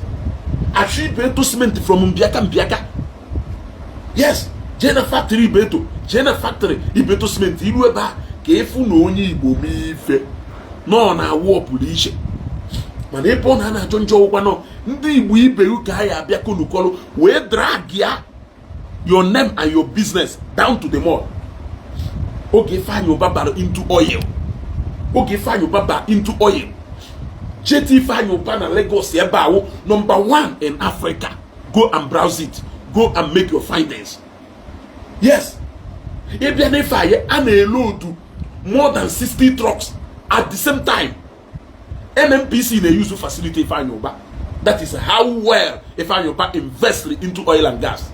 achụ Ibeto Cement from mbiaka mbiaka. Yes, jee na factory Ibeto, jee na factory Ibeto Cement, iru ebe a ka ịfụ na onye Igbo mee ife nọ na-awụ ọpụrụ iche. Mana ebe ọ na-ana ajọ njọ ụkwa nọ ndị Igbo ibe ka ha ya abịa konukọlụ wee drag ya, your name and your business down to the mall. Oge Ifeanyi Uba bara into oil, oge Ifeanyi Uba bara into oil, jetty Ifeanyi Uba na Lagos ebe ahụ, number one in Africa. Go and browse it, go and make your findings. Yes, ịbịa n'ife anyị a na-ele otu more than 60 trucks at the same time. NNPC na-use facility Ifeanyi Uba. That is how well Ifeanyi Uba invested into oil and gas.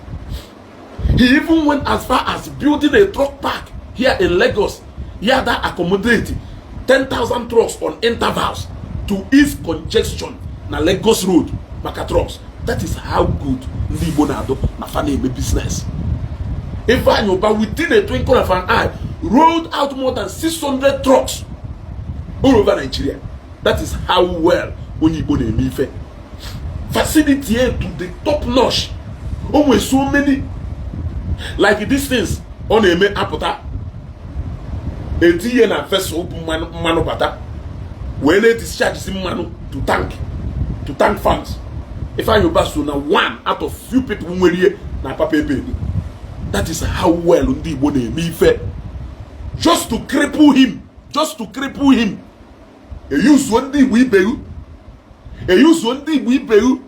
He even went as far as building a truck park here in Lagos here that accommodate 10,000 trucks on intervals to ease congestion na Lagos road maka trucks. That is how good ndị Igbo na-adụ na fa na-eme business. Ifeanyi Uba, within a twinkle of an eye, Rolled out more than 600 trucks all over Nigeria. That is how well onye Igbo na-eme ife. Facility to the top notch. O nwere so many like these things ọ na-eme apụta etinye na vessel bụ mmanụ, mmanụ bata wee na-edischarge mmanụ to tank farms. Ifeanyi Uba so na one out of few people nwere ihe na Papa Ebeni. That is how well ndị Igbo na-eme ife. Just to cripple him, just to cripple him, eyuzuo ndị Igbo iberu, eyuzuo ndị Igbo iberu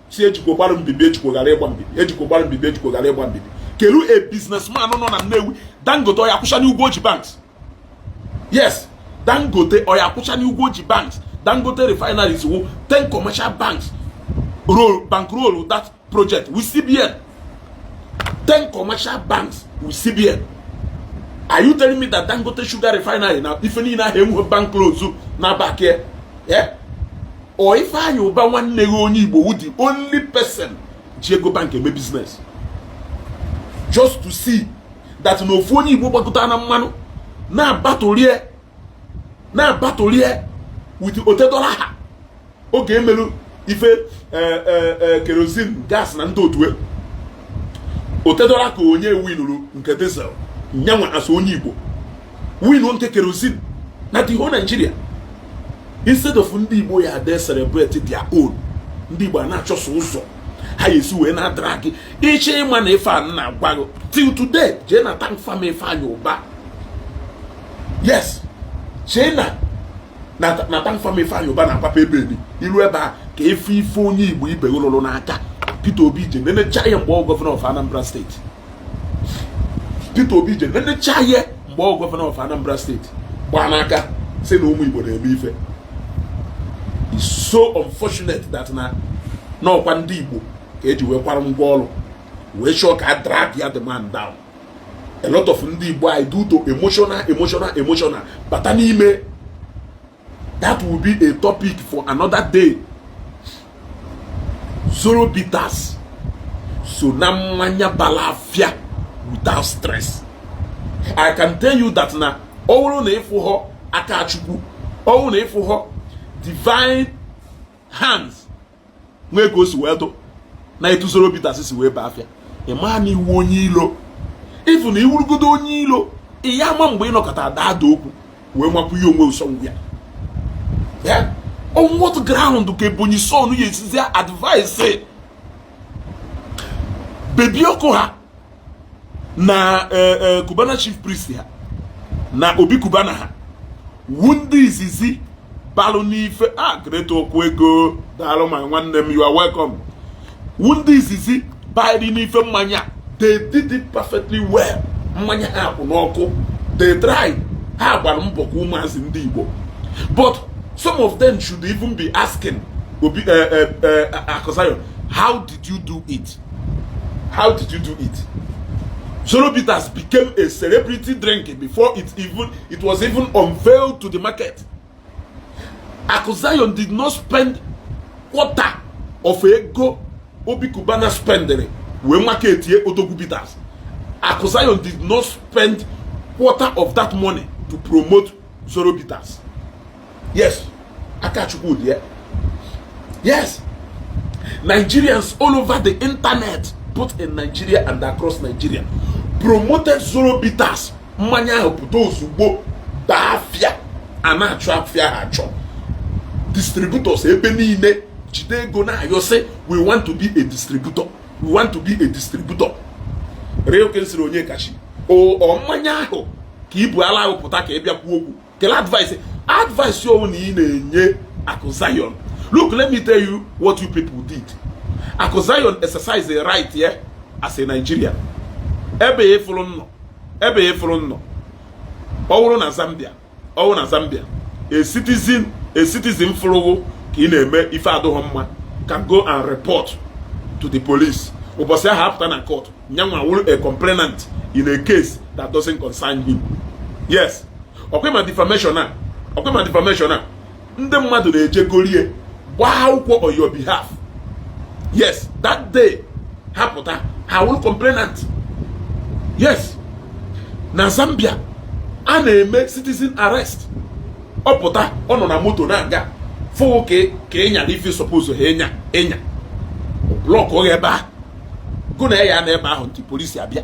si ejikwa gbara mbibi, ejikwa ghara ịgba mbibi, ejikwa gbara mbibi, ejikwa ghara ịgba mbibi. Kelu a businessman nọ na Nnewi, Dangote, ọ ya akwụcha n'ugwu oji banks? Yes, Dangote, ọ ya akwụcha n'ugwu oji banks? Dangote Refineries wo 10 commercial banks roll bankroll that project with CBN. 10 commercial banks with CBN. Are you telling me that Dangote Sugar Refinery na ife niile ahụ enweghị bank loans na back here? Yeah? Or Ifeanyi Uba nwanne gị onye Igbo wu the only person ji ego bank eme business? Just to see that na ofu onye Igbo gbakọta na mmanụ na-abatorie na-abatorie with otedola ha oge emelu ife kerosene, gas na ndị otu otedola ka onye winuru nke diesel, nyanwa as onye Igbo winu nke kerosene na the whole Nigeria. Instead of ndị Igbo ya de celebrate their own, ndị Igbo a na-achọso ụzọ ha esi wee na-adara gị ịchọ ịma na ife a na-agwa gị. Till today, jee na tank farm Ifeanyi Uba. Yes, jee na tank farm Ifeanyi Uba na Papa Ebeni, iru ebe a ka efe ife onye Igbo ibe lụrụ n'aka. Peter Obi je nenecha ya mgbe ọ governor of Anambra State. Peter Obi je nenecha ya mgbe ọ governor of Anambra State, gbaa n'aka si na ụmụ Igbo na-eme ife. It's so unfortunate that na n'ọkwa ndị Igbo ka eji wee kwara ngwa ọrụ wee chọọ ka a drag ya the man down. A lot of ndị Igbo anyị, due to emotional emotional emotional bata n'ime. That will be a topic for another day. Zoro Bitters so na mmanya bala afịa without stress. I can tell you that na ọ bụrụ na ịfụ aka Chukwu, ọ bụrụ na ịfụ divine hands nwee ka o si wee dụ na etu Zoro Bitters si wee baa afịa, ị maa na iwu onye ilo ịfụ na iwurugodo onye ilo, ị ya ama mgbe ị nọkọta ada ada okwu wee mapụ ihe onwe ụsọ ngwa ya. On what ground ka Ebonyi Son ya esizi advice bebi ọkụ ha na Cubana Chief Priest ha na Obi Cubana ha wu ndị izizi balụ n'ife a great okwu ego? Daalụ ma nwanne m, you are welcome. Wu ndị izizi banyere n'ife mmanya, they did it perfectly well. Mmanya ha kwụ n'ọkụ. They tried, ha gbara mbọ ka ụmụazị ndị Igbo, but some of them should even be asking Obi Akuzayon, "How did you do it? How did you do it?" Zoro Bitters became a celebrity drink before it was even unveiled to the market. Akuzayon did not spend quarter of ego Obi Cubana spendere wee market ye Odogwu Bitters. Akuzayon did not spend quarter of that money to promote Zoro Bitters. Yes, Akachukwu dị ya. Yes, Nigerians all over the internet, both in Nigeria and across Nigeria, promoted Zoro Bitters. Mmanya ahụ pụta ozugbo, daa afịa, a na-achọ afịa ha achọ. Distributors ebe niile jide ego na-ayọ sị, "We want to be a distributor, we want to be a distributor." Real sịrị onye kachi o mmanya ahụ ka ibu ala ahụ pụta ka ị bịa kwuo okwu kele advice advice owu na ị na-enye Akụ Zion. Look, let me tell you what you people did. Akụ Zion exercise a right here as a Nigerian. Ebe ya ịfụrụ nnọ, ebe ya ịfụrụ nnọ, ọ wụrụ na Zambia, ọ wụrụ na Zambia, a citizen fụrụgụ ka ị na-eme ife adịghị mma can go and report to the police. Ụbọchị ahụ apụta na court, nyanwa wụrụ a complainant in a case that doesn't concern him. Yes, ọkwa ma defamation a, ọkwa ma defamation a, ndị mmadụ na-eje gorie gbaa akwụkwọ on your behalf. Yes, that day ha pụta, ha wụrụ complainant. Yes, na Zambia A na-eme citizen arrest. Ọ pụta, ọ nọ na moto na-aga, fụ ka ịnya na ife suppose ha ịnya ịnya block oge ebe ahụ, gụ na ya na ebe ahụ ntị polisi abịa.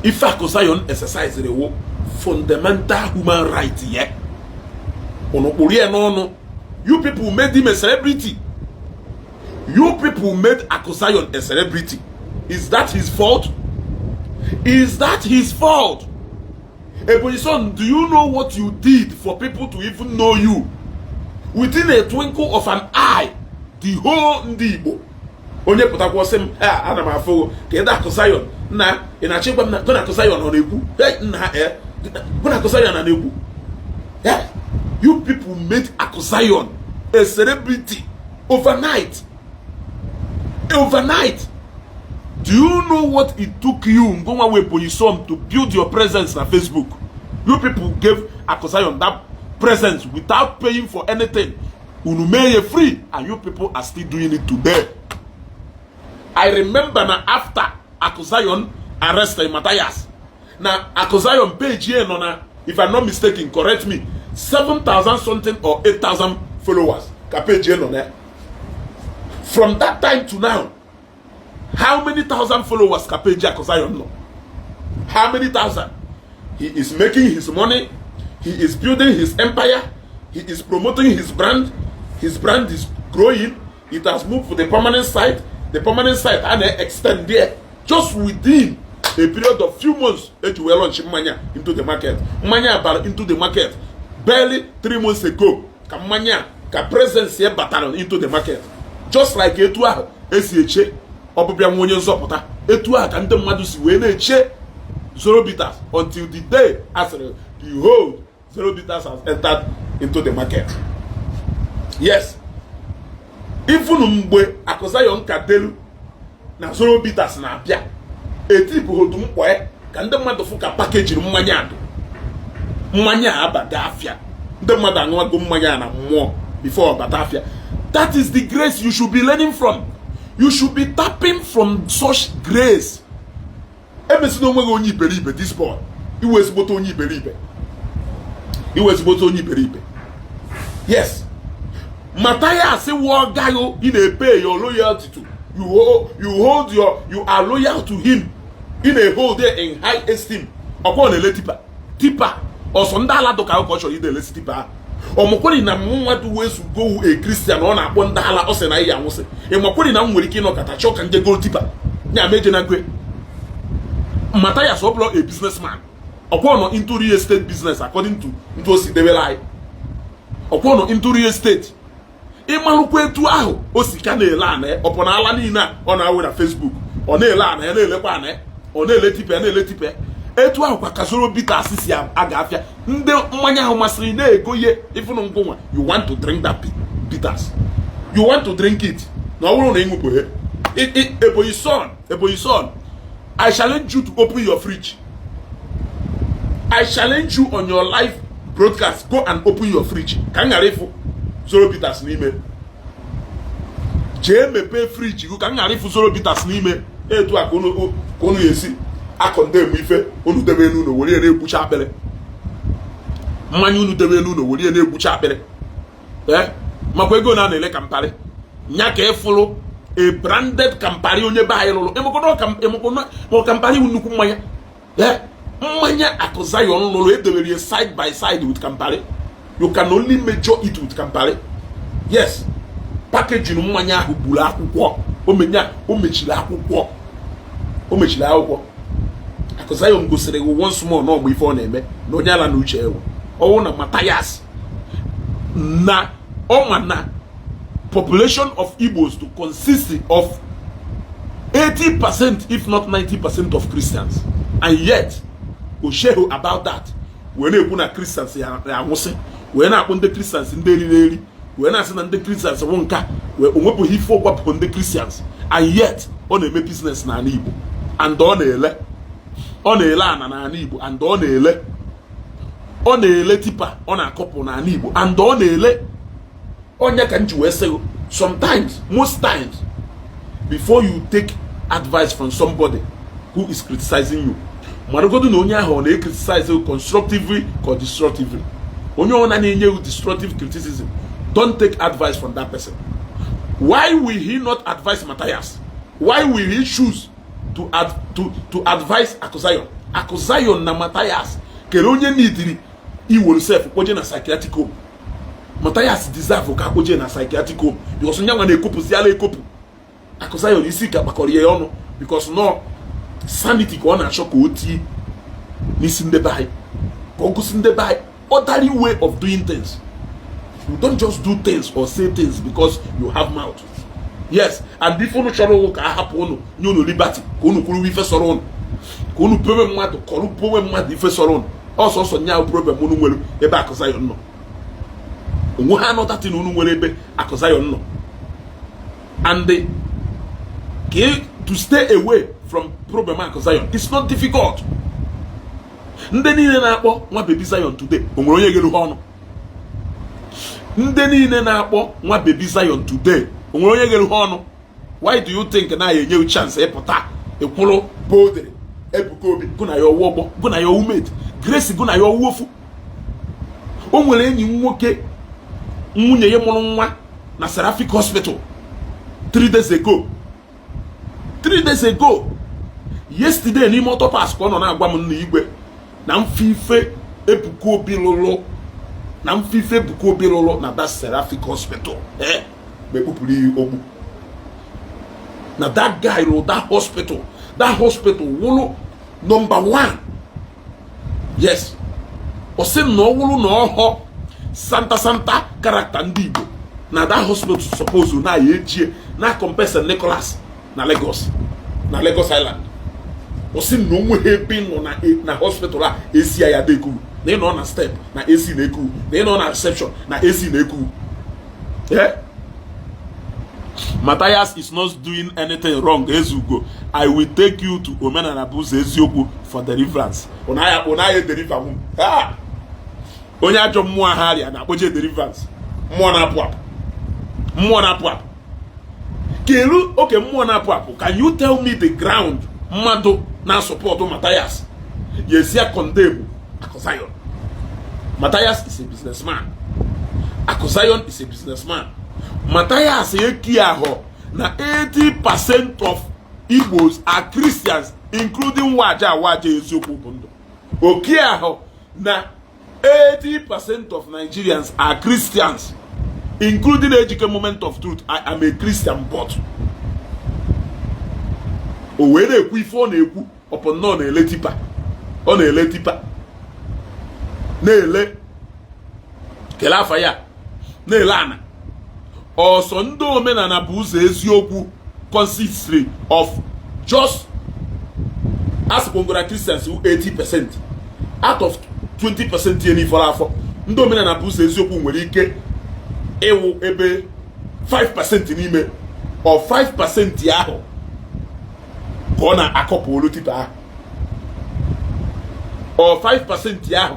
Ife Akụ Zion exercise wo fundamental human right ya. Unu kpụrụ ya n'ọnụ. You people made him a celebrity. You people made Akụ Zion a celebrity. Is that his fault? Is that his fault? Ebonyi son, do you know what you did for people to even know you? Within a twinkle of an eye, the whole ndị Igbo, onye pụtakwa sị m ha, ana m afụ ka ịda Akụ Zion. Nna, ị na-achọ ịgwa m na gụ na Akụ Zion ọ na-ekwu? Hey, nna, eh, gụ na Akụ Zion na na-ekwu? Yeah. You people made Akụ Zion a celebrity overnight, overnight. Do you know what it took you, Ngonwa Ebonyi son, to build your presence na Facebook? You people gave Akụ Zion that presence without paying for anything. Unu mee ya free, and you people are still doing it today. I remember na after Akụ Zion arrested Matthias, na Akụ Zion page here nọ na, if I'm not mistaken, correct me, 7,000 something or 8,000 followers ka page here nọ na. From that time to now, how many thousand followers ka page Akụ Zion nọ? How many thousand? He is making his money. He is building his empire. He is promoting his brand. His brand is growing. It has moved to the permanent site, the permanent site, and extend there. Just within a period of few months eji wee launch mmanya into the market. Mmanya bara into the market barely 3 months ago ka mmanya ka presence ya batara into the market. Just like etu ahụ esi eche ọbụbịa nwa onye nzọpụta, etu ahụ ka ndị mmadụ si wee na-eche Zoro Bitters until the day asịrị, "Behold, Zoro Bitters has entered into the market." Yes, even mgbe Akụ Zion ka delu na Zoro Bitters na-abịa, etipụghị mkpọ ya ka ndị mmadụ fụ ka packaging mmanya adụ mmanya a abata afịa. Ndị mmadụ aṅụwago mmanya a na mmụọ before ọ bata afịa. That is the grace you should be learning from. You should be tapping from such grace. Emesina onwe gị onye iberibe. This boy, iwe ezigbote onye iberibe, iwe ezigbote onye iberibe. Yes, Matthias wụ gaghị ị na-epay your loyalty to. You hold your, you are loyal to him. Ị na-hold it in high esteem. Ọkwa ọ na-ele tipper, tipper ọsọ ndị ala dụka ka ọ chọrọ ide elesi tipper ahụ. Ọmụkwere na mmadụ wee sugowu a Christian, ọ na-akpọ ndị ala, ọ sị na ya anwụsị. Ịmakwere na m nwere ike ịnọkọta chọọ ka nje gol tipper nya meje na gwe. Matthias ọ bụrụ a businessman, ọkwa nọ into real estate business according to ndị o si debere anyị. Ọkwa nọ into real estate. Ịmalụkwa etu ahụ o si ka na-ele ana ya, ọpụ na ala niile a ọ na-awe na Facebook, ọ na-ele ana ya, na-elekwa ana ya, ọ na-ele tipper ya, na-ele tipper ya. Etu ahụ kwa ka Zoro Bitters si aga afịa. Ndị mmanya ahụ masịrị na-ego ihe ịfụnụ ngwụnwa. You want to drink that bitters, you want to drink it. Na ọ bụrụ na ịṅụpụghe. Ebonyi son, Ebonyi son, I challenge you to open your fridge. I challenge you on your live broadcast, go and open your fridge ka m ghara ịfụ Zoro Bitters n'ime. Jee mepee fridge gị ka m ghara ịfụ Zoro Bitters n'ime. Etu a ka unu esi akọndem ife unu debe n'ụlọ were ya na-egbucha akpịrị. Mmanya unu debe n'ụlọ were ya na-egbucha akpịrị. Ee, makwa ego na a na-ele Campari nya ka ịfụrụ a branded Campari onye be anyị lụrụ. Ịmakọna Campari bụ nnukwu mmanya. Ee, mmanya Akụ Zion lụrụ edebere ya side by side with Campari. You can only measure it with Campari. Yes, packaging mmanya ahụ gburu akwụkwọ omenya, o mechiri akwụkwọ, o mechiri akwụkwọ. Akụ Zion gosiri gị once more n'ọgba ife ọ na-eme na onye ala na uche ewu ọwụ na Matthias na ọma na population of Igbos to consist of 80% if not 90% of Christians, and yet o shehu about that wee na-ekwu na Christians ya anwụsị, wee na-akpọ ndị Christians ndị eriri eri, wee na-asị na ndị Christians wụ nka, wee o nwepụghị ife ọgwapụ ndị Christians, and yet ọ na-eme business n'ala Igbo, and ọ na-ele ana n'ala Igbo, and ọ na-ele tipper, ọ na-akọpụ n'ala Igbo, and ọ na-ele onye ka m ji wee sị, sometimes, most times, before you take advice from somebody who is criticizing you, Maragodu na onye ahụ ọ na-criticize constructively ka ọ destructively. Onye ọbụla na-enye you destructive criticism, don't take advice from that person. Why will he not advise Matthias? Why will he choose to advise Akuzayon? Akuzayon na Matthias kere onye nidiri iwere sef kpoje na psychiatric home. Matthias deserve ka akpoje na psychiatric home because onye nwa na-ekopụzi ala ekopụ. Akuzayon isi ka kpakọrọ ya ọnụ because no sanity ka ọ na-achọ ka o tie n'isi ndị be anyị, ka ọ gosi ndị be anyị other way of doing things. You don't just do things or say things because you have mouth. Yes, and if unu chọrọ ụwụ ka a hapụ unu, nye unu liberty ka unu kwuru ife sọrọ unu, ka unu pewe mmadụ, kọrọ powe mmadụ ife sọrọ unu, ọsọsọ nya problem unu nwere ebe Akụzayon nọ, onwe ha anọtatin unu nwere ebe Akụzayon nọ. And to stay away from problem Akụzayon, it's not difficult. Ndị niile na-akpọ nwa baby Zion today, o nwere onye gere ha ọnụ? Ndị niile na-akpọ nwa baby Zion today, o nwere onye gere ha ọnụ? Why do you think na ya enye chance ịpụta ịkwụrụ boldly? Ebuka Obi, gụ na ya ọwụ ọgbọ, gụ na ya ọwụ mate. Grace, gụ na ya ọwụ ofu. O nwere enyi m nwoke nwunye ya mụrụ nwa na Seraphic Hospital 3 days ago, 3 days ago, yesterday, n'ime autopass ka ọ nọ na-agwa m nna igwe na mfife Ebuka Obi lụrụ, na mfife Ebuka Obi lụrụ na that Seraphic Hospital, ma ekpupụrụ ya ogbu na that guy lụrụ that hospital. That hospital wụrụ number one. Yes, ọ sị na ọ wụrụ na ọhọ santa santa character ndị Igbo na that hospital suppose na ya ejie na compare St. Nicholas na Lagos, na Lagos Island. Ọ sị na onweghị ebe ị nọ na hospital a esi ya ya dekuru, na ị nọ na step na AC na-eku, na ị nọ na reception na AC na-eku. Yeah? Matthias is not doing anything wrong. Ezugo, I will take you to Omenala bụ ụzọ eziokwu for deliverance. Ụnaya deliver m. Ah! Onye ajọ mmụọ ahụ arịa na-akpọje deliverance. Mmụọ na-apụ apụ. Mmụọ na-apụ apụ. Kedu oke mmụọ na-apụ apụ? Can you tell me the ground mmadụ na-support Matthias yesi condemn Akuzayon? Matthias is a businessman. Akuzayon is a businessman. Matthias eki ahụ na 80% of Igbos are Christians, including Waja Waja eziokwu bụ ndụ. Oki ahụ na 80% of Nigerians are Christians, including Ejike Moment of Truth. I am a Christian, but o wee na-ekwu ife ọ na-ekwu ọpụ nnọọ na-ele tipper, ọ na-ele tipper, na-ele kelee afa ya, na-ele ana ọsọ. Ndị omenala bụ ụzọ eziokwu consists of just asịkwongora Christians 80% out of 20%. Ihe n'ifọrọ afọ, ndị omenala bụ ụzọ eziokwu nwere ike ịwụ ebe 5% n'ime ọ 5% ahụ ka ọ na-akọpụ olu tipper ahụ, ọ 5% ahụ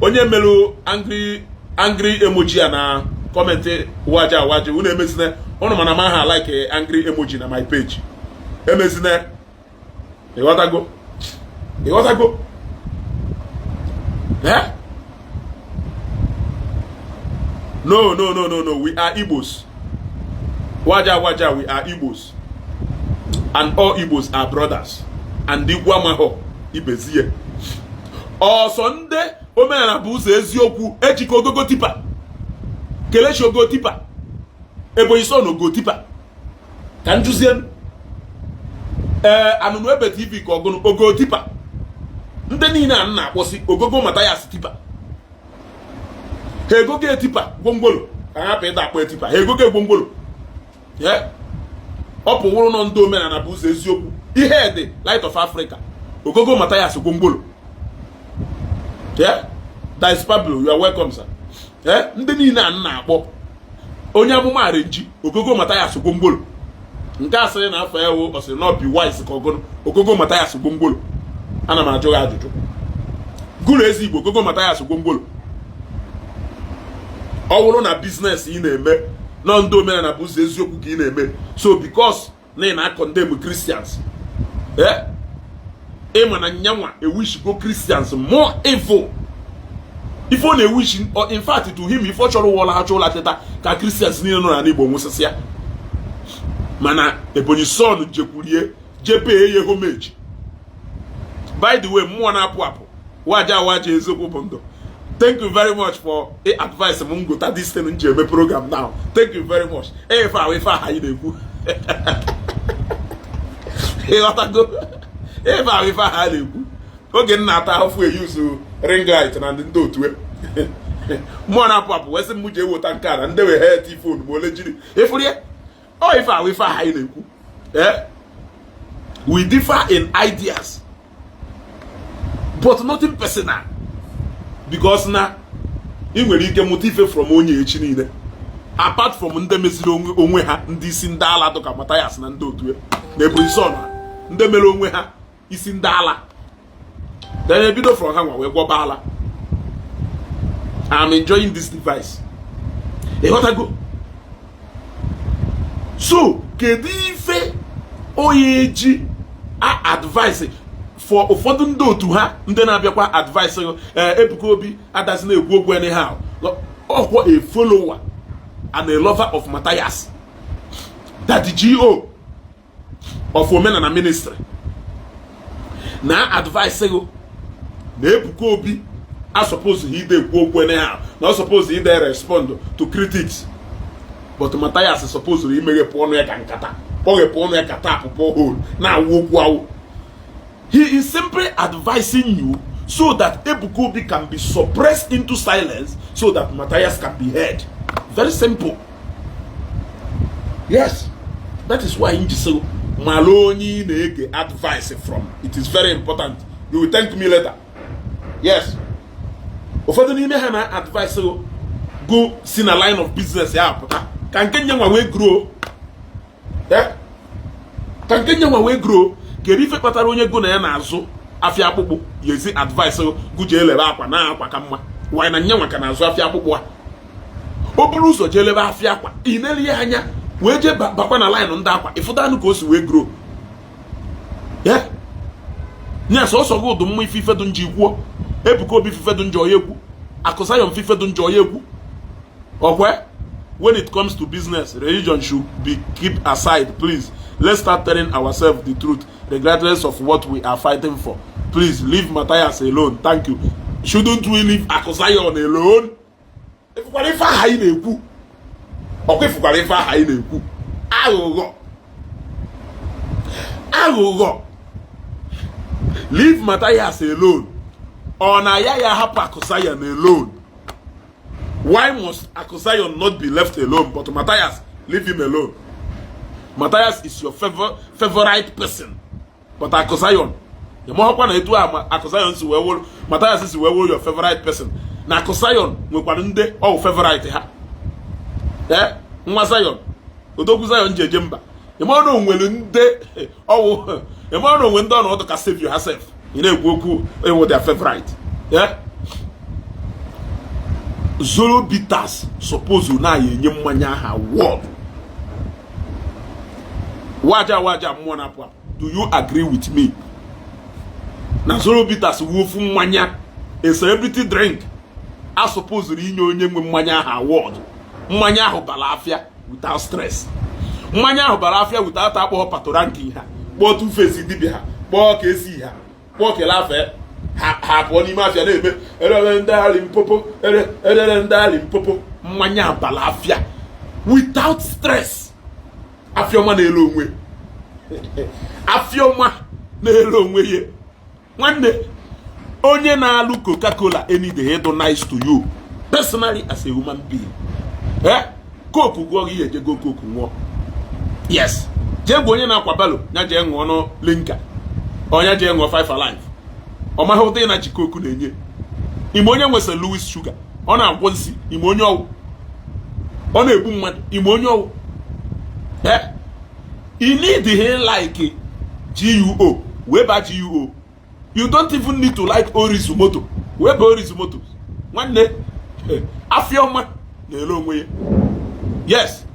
onye merụ angry angry emoji a na comment. Waja waja unu emezina ụnụ, mana ma ha like angry emoji na my page, emezina. Ịghọtago? Ịghọtago? Eh, no, no, no, no, no, we are Igbos. Waja waja, we are Igbos and all Igbos are brothers. And igwe amahọ ibezie ọsọ. Ndị omenala bụ ụzọ eziokwu ejikọ ogogo tipper, Kelechi ogo tipper, Ebonyi son ogo tipper, ka njụzie ee anụnụ ebe TV ka ọgụnụ ogo tipper. Ndị niile a na-akpọsị ogogo Mathias tipper, ha egogo etipper gwongworo ka ha hapụ ịda akpọ etipper, ha egogo gwongworo. Ọ pụwụrụ nọ ndị omenala bụ ụzọ eziokwu ihe dị Light of Africa ogogo Mathias gwongworo. Dice Pablo, you are welcome, sir. Ndị niile a na-akpọ onye amụma arenji ogogo Mathias gwongworo, nke a sịrị na afọ ya wụ ọsịrị na be wise ka ọgụnụ ogogo Mathias gwongworo. Ana m ajụ gị ajụjụ gụrụ ezi Igbo ogogo Mathias gwongworo. Ọ bụrụ na business ị na-eme nọ ndị omenala bụ ụzọ eziokwu ka ị na-eme, so because na ị na-condemn Christians, eh, Ịma na nyanwa ewishigo Christians more evil. Ife ọ na-ewishi, in fact, to him, ife ọ chọrọ ụwọla ha chọụla teta ka Christians niile nọ n'ala Igbo nwụsịsịa. Mana Ebonyi Son jekwurie jepee ya homage. By the way, mmụọ na-apụ apụ, waja waja, eziokwu bụ ndụ. Thank you very much for a advice m ngota this thing m ji eme program now. Thank you very much. Ife ahụ, ife ahụ anyị na-ekwu, ịghọtago? Ife ahụ, ife ahụ a na-ekwu oge m na-ata ahụfụ eyuzu ring light na ndị otu mmụọ na-apụ apụ wee sị m ji eweta nke a na ndị wee het phone ma ole jiri ịfụrụ ya. Ọ ife ahụ, ife ahụ anyị na-ekwu. Eh, we differ in ideas but nothing personal, because na ị nwere ike mụta ife from onye echi niile, apart from ndị meziri onwe ha ndị isi ndị ala dụka Mathias na ndị otu na Ebonyi Son ha, ndị mere onwe ha isi ndị ala, then ebido from ha nwa wee gwọba ala. I'm enjoying this device, ịghọtago? So kedu ife onye eji a advice for ụfọdụ ndị otu ha, ndị na-abịakwa advice Ebuka Obi adazi na-ekwu okwu anyhow? Ọkwọ a follower and a lover of Matthias, that the GO of Omenala Ministry na advice gị na Ebuka Obi a suppose ide ekwu okwu anyhow, na ọ suppose ide respond to critics, but Matthias suppose imeghepụ ọnụ ya ka nkata, kpọghepụ ọnụ ya ka tap borehole na-awụ okwu awụ. He is simply advising you so that Ebuka Obi can be suppressed into silence, so that Matthias can be heard. Very simple. Yes, that is why m ji sị mara onye ị na-ege advice from. It is very important. You will thank me later. Yes, ụfọdụ n'ime ha na advice go si na line of business ya pụta ka nke nye nwa wee grow. Ka nke nye nwa wee grow. Kedu ife kpatara onye go na ya na-azụ afịa akpụkpụ ya ezi advice gụ jee lebe akwa na akwa ka mma? Wanyị na nye nwa ka na-azụ afịa akpụkpụ a, o buru ụzọ jee lebe afịa akwa, ị na-ele ya anya wee jee bakwa na line ndị akwa, ịfụtanụ ka o si wee grow ya. Nya sọsọ gị ụdụ mma ife ife dị njọ ikwuo, Ebuka Obi ife dị njọ ya ekwu, Akụsayon ife dị njọ ya ekwu. Ọkwe, when it comes to business, religion should be keep aside. Please, let's start telling ourselves the truth regardless of what we are fighting for. Please leave Matthias alone. Thank you. Shouldn't we leave Akụsayon alone? Ịfụkwara ife aha anyị na-ekwu? Ọkwa ịfụkwara ife aha anyị na-ekwu? Aghụghọ, aghụghọ. Leave Matthias alone, ọ na ya ya hapụ Akụsayon alone? Why must Akusayon not be left alone, but Matthias, leave him alone? Matthias is your favorite person, but Akusayon, ịmahụkwa na etu a Akusayon si wee wụrụ, Matthias si wee wụrụ your favorite person, na Akusayon nwekwara ndị ọwụ favorite ha. Ee, nwa Zion, odogwu Zion ji eje mba, ịma na onwere ndị ọwụ, ịma na onwe ndị ọnọdụ ka save you sef. Ị na-ekwu okwu ịwụ their favorite. Ee, Zoro Bitters suppose na ya enye mmanya aha award. Waja waja, mmụọ na-apụ apụ, do you agree with me na Zoro Bitters wu ofu mmanya, a celebrity drink, a suppose inye onye nwe mmanya ahụ award? Mmanya ahụ bara afịa without stress. Mmanya ahụ bara afịa without akpọọ patoranki ha, kpọọ Two-Face dibịa ha, kpọọ ka esi ha, kpọọ kele afe ha, ha pụọ n'ime afịa na-eme erere ndị ali mpopo erere ndị ali mpopo. Mmanya bara afịa without stress. Afịọma na-ele onwe, afịọma na-ele onwe ya. Nwanne, onye na-alụ Coca-Cola anyday ịdụ nice to you personally as a human being. Eh, Coke gụọ gị, ihe ejego Coke ṅụọ. Yes, jee gwa onye na-akwa barrow ya jee ṅụọ nụ Limca, onye jee ṅụọ Five Alive. Ọ maghị ụdị na ji Coke na-enye ime. Onye nwe St. Louis Sugar, ọ na-agwọ nsị ime, onye ọwụ ọ na-egbu mmadụ ime, onye ọwụ. Eh, you need he like GUO wee ba GUO. You don't even need to like Orizu moto wee ba Orizu moto. Nwanne, afiọma na-ere onwe ya. Yes,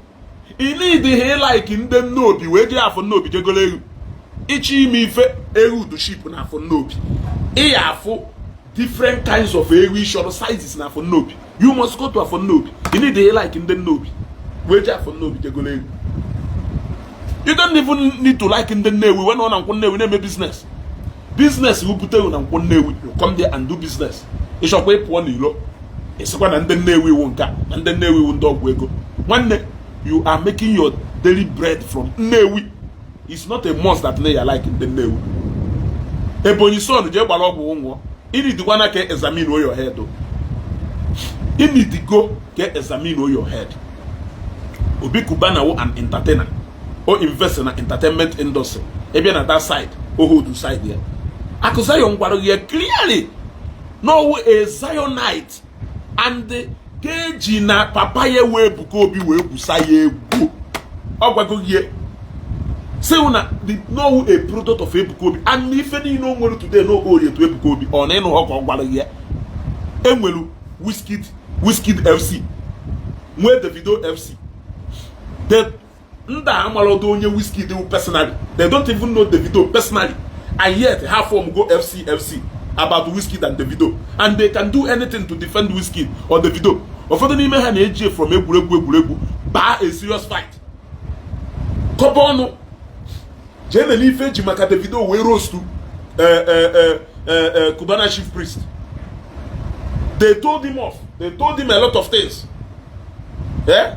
you need he like ndị nnobi wee jee afọ nnobi jegolo egwu. Ịchọ ime ife ewu duship na Afọ Nnobi, ị ya afụ different kinds of ewu ịchọrọ, sizes na Afọ Nnobi. You must go to Afọ Nnobi. You need to like ndị Nnobi wee jee Afọ Nnobi jegolo ewu. You don't even need to like ndị Nnewi wee nọ na Nkwọ Nnewi na-eme business. Business wupụta ewu na Nkwọ Nnewi, you come there and do business. Ịchọkwa ịpụọ n'ilo, ịsịkwa na ndị Nnewi iwu nka na ndị Nnewi iwu ndị ọgwụ ego. Nwanne, you are making your daily bread from Nnewi. It's not a must that na ya like ndị Nnewi. Ebonyi Son, jee gbara ọgwụ nwụọ. Ịnidikwana ka examine your head o. Ịnidigo ka examine your head. Obi Cubana wo an entertainer. O invest na entertainment industry. Ebe na that side o hold side ya. Akụ Zion gwara ya clearly no a Zionite and ka eji na papa ya wee Ebuka Obi wee gwusa ya egwu. Ọ gwago ya say na the no a product of Ebuka Obi and ife niile o nwere today no orie to Ebuka Obi. Ọ na ịnụ ọ ka ọ gwara ya enwelu Wizkid, Wizkid FC, nwee Davido FC. The ndị a amalọdo onye Wizkid wụ personally. They don't even know Davido personally, and yet ha form go FC FC about Wizkid and Davido, and they can do anything to defend Wizkid or Davido. Ụfọdụ n'ime ha na-eji from egwuregwu egwuregwu baa a serious fight. Kọba ọnụ jee na n'ife eji maka Davido wee roastu Cubana Chief Priest. They told him off. They told him a lot of things, eh?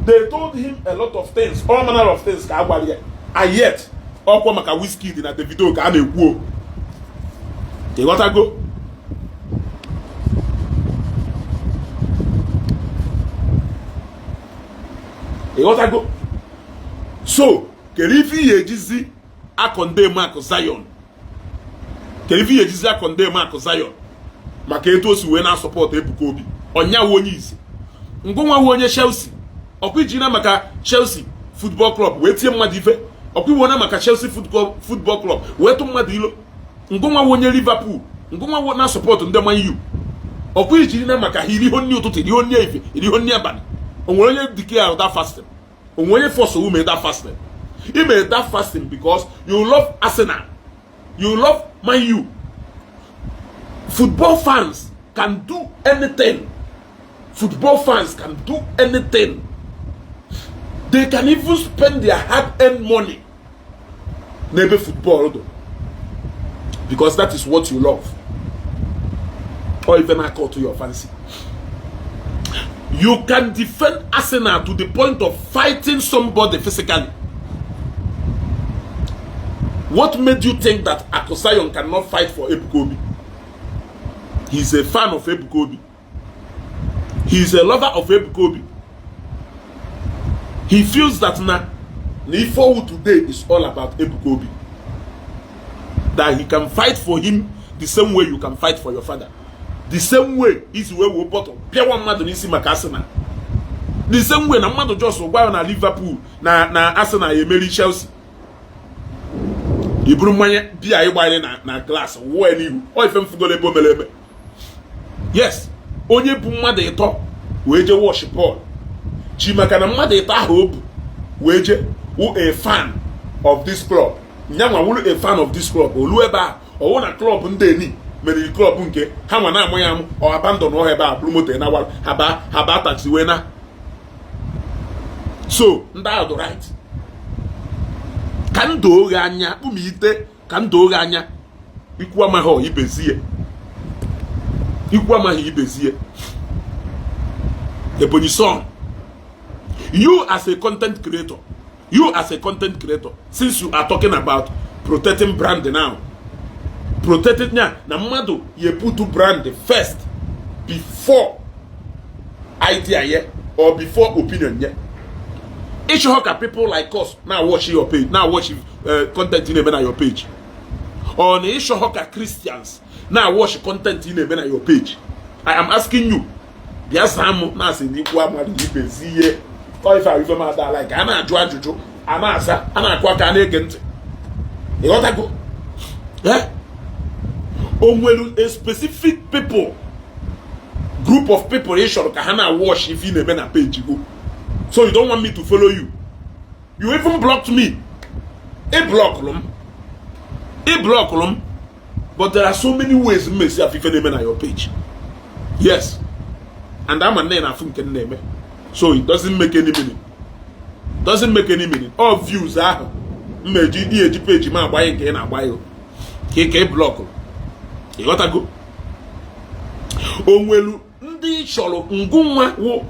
They told him a lot of things, all manner of things ka a gwara ya, and yet ọkwa maka Wizkid na Davido ka a na-ekwu o. Ịghọtago? Ịghọtago? So kedu ife ihe ejizi acondemn Akụ Zion? Kedu ife ihe ejizi acondemn Akụ Zion maka etu o si wee na-asupport Ebuka Obi? Ọnyawu onye isi ngụnwa wu onye Chelsea. Ọkwa iji na maka Chelsea Football Club wee tie mmadụ ife. Ọkwa iwu na maka Chelsea Football Club wee tụ mmadụ ilo. Ngụnwa wu onye Liverpool, ngụnwa wu na support ndị Man U. Ọkwa ijiri na maka ha iriho nri ụtụtụ, iriho nri efe, iriho nri abalị. O nwere onye dike ahụ that fasting? O nwere onye force ume that fasting? Ime that fasting because you love Arsenal, you love Man U. Football fans can do anything. Football fans can do anything. They can even spend their hard-earned money n'ebe football do, because that is what you love, or even accord to your fancy. You can defend Arsenal to the point of fighting somebody physically. What made you think that Aku Zion cannot fight for Ebuka Obi? He's a fan of Ebuka Obi. He's a lover of Ebuka Obi. He feels that na Ifeowu today is all about Ebuka Obi, that he can fight for him the same way you can fight for your father, the same way isi wee wee bottle pịawa mmadụ n'isi maka Arsenal, the same way na mmadụ just gwa ya na Liverpool na Arsenal ya emeri Chelsea, iburu mmanya biya ịgbanye na glass wụọ ya n'ihu. Ọ ife mfugolo ebe o mere eme. Yes, onye bụ mmadụ ịtọ wee jee watch bọọlụ chi maka na mmadụ ịtọ ahụ o bu wee jee wụ a fan of this club, nyanwa wụrụ a fan of this club. Olu ebe a ọwụ na club ndị eni meriri club nke ha nwa na-amụ ya amụ. Ọ abandon ọha ebe a bụrụ moto na ha baa taxi wee na. So ndị ahụ dị right. Ka ndụ oghe anya kpumite, ka ndụ oghe anya. Ikwu amaghị ibezie, ikwu amaghị ibezie. Ebonyi Son, you as a content creator, you as a content creator, since you are talking about protecting brand now, protecting ya na mmadụ ya put brand first before idea ye or before opinion ye. Ịchọghọ ka people like us na watch your page, na watch content ị na-eme na your page, or na ịchọghọ ka Christians na watch content ị na-eme na your page? I am asking you. Bịa zaa m na asị na ikwu amadụ ibezi ihe. Ọ ife ahụ ife m ada like a na-ajụ ajụjụ, a na-aza, a na-akụ aka, a na-ege ntị. Ịghọtago? Eh? O nwere a specific people, group of people ị chọrọ ka ha na-watch ife ị na-eme na page go? So you don't want me to follow you. You even blocked me. Ị blockụrụ m, ị blockụrụ m, but there are so many ways m mesi afụ ife na-eme na your page. Yes, and ama nne na-afụ nke m na-eme, so it doesn't make any meaning, doesn't make any meaning. All views ahụ m eji ihe eji page m agbanye nke ị na-agbanye ka ị ka ị blockụrụ. Ịghọtago? Onwelu ndị chọrọ ngụnwa wụ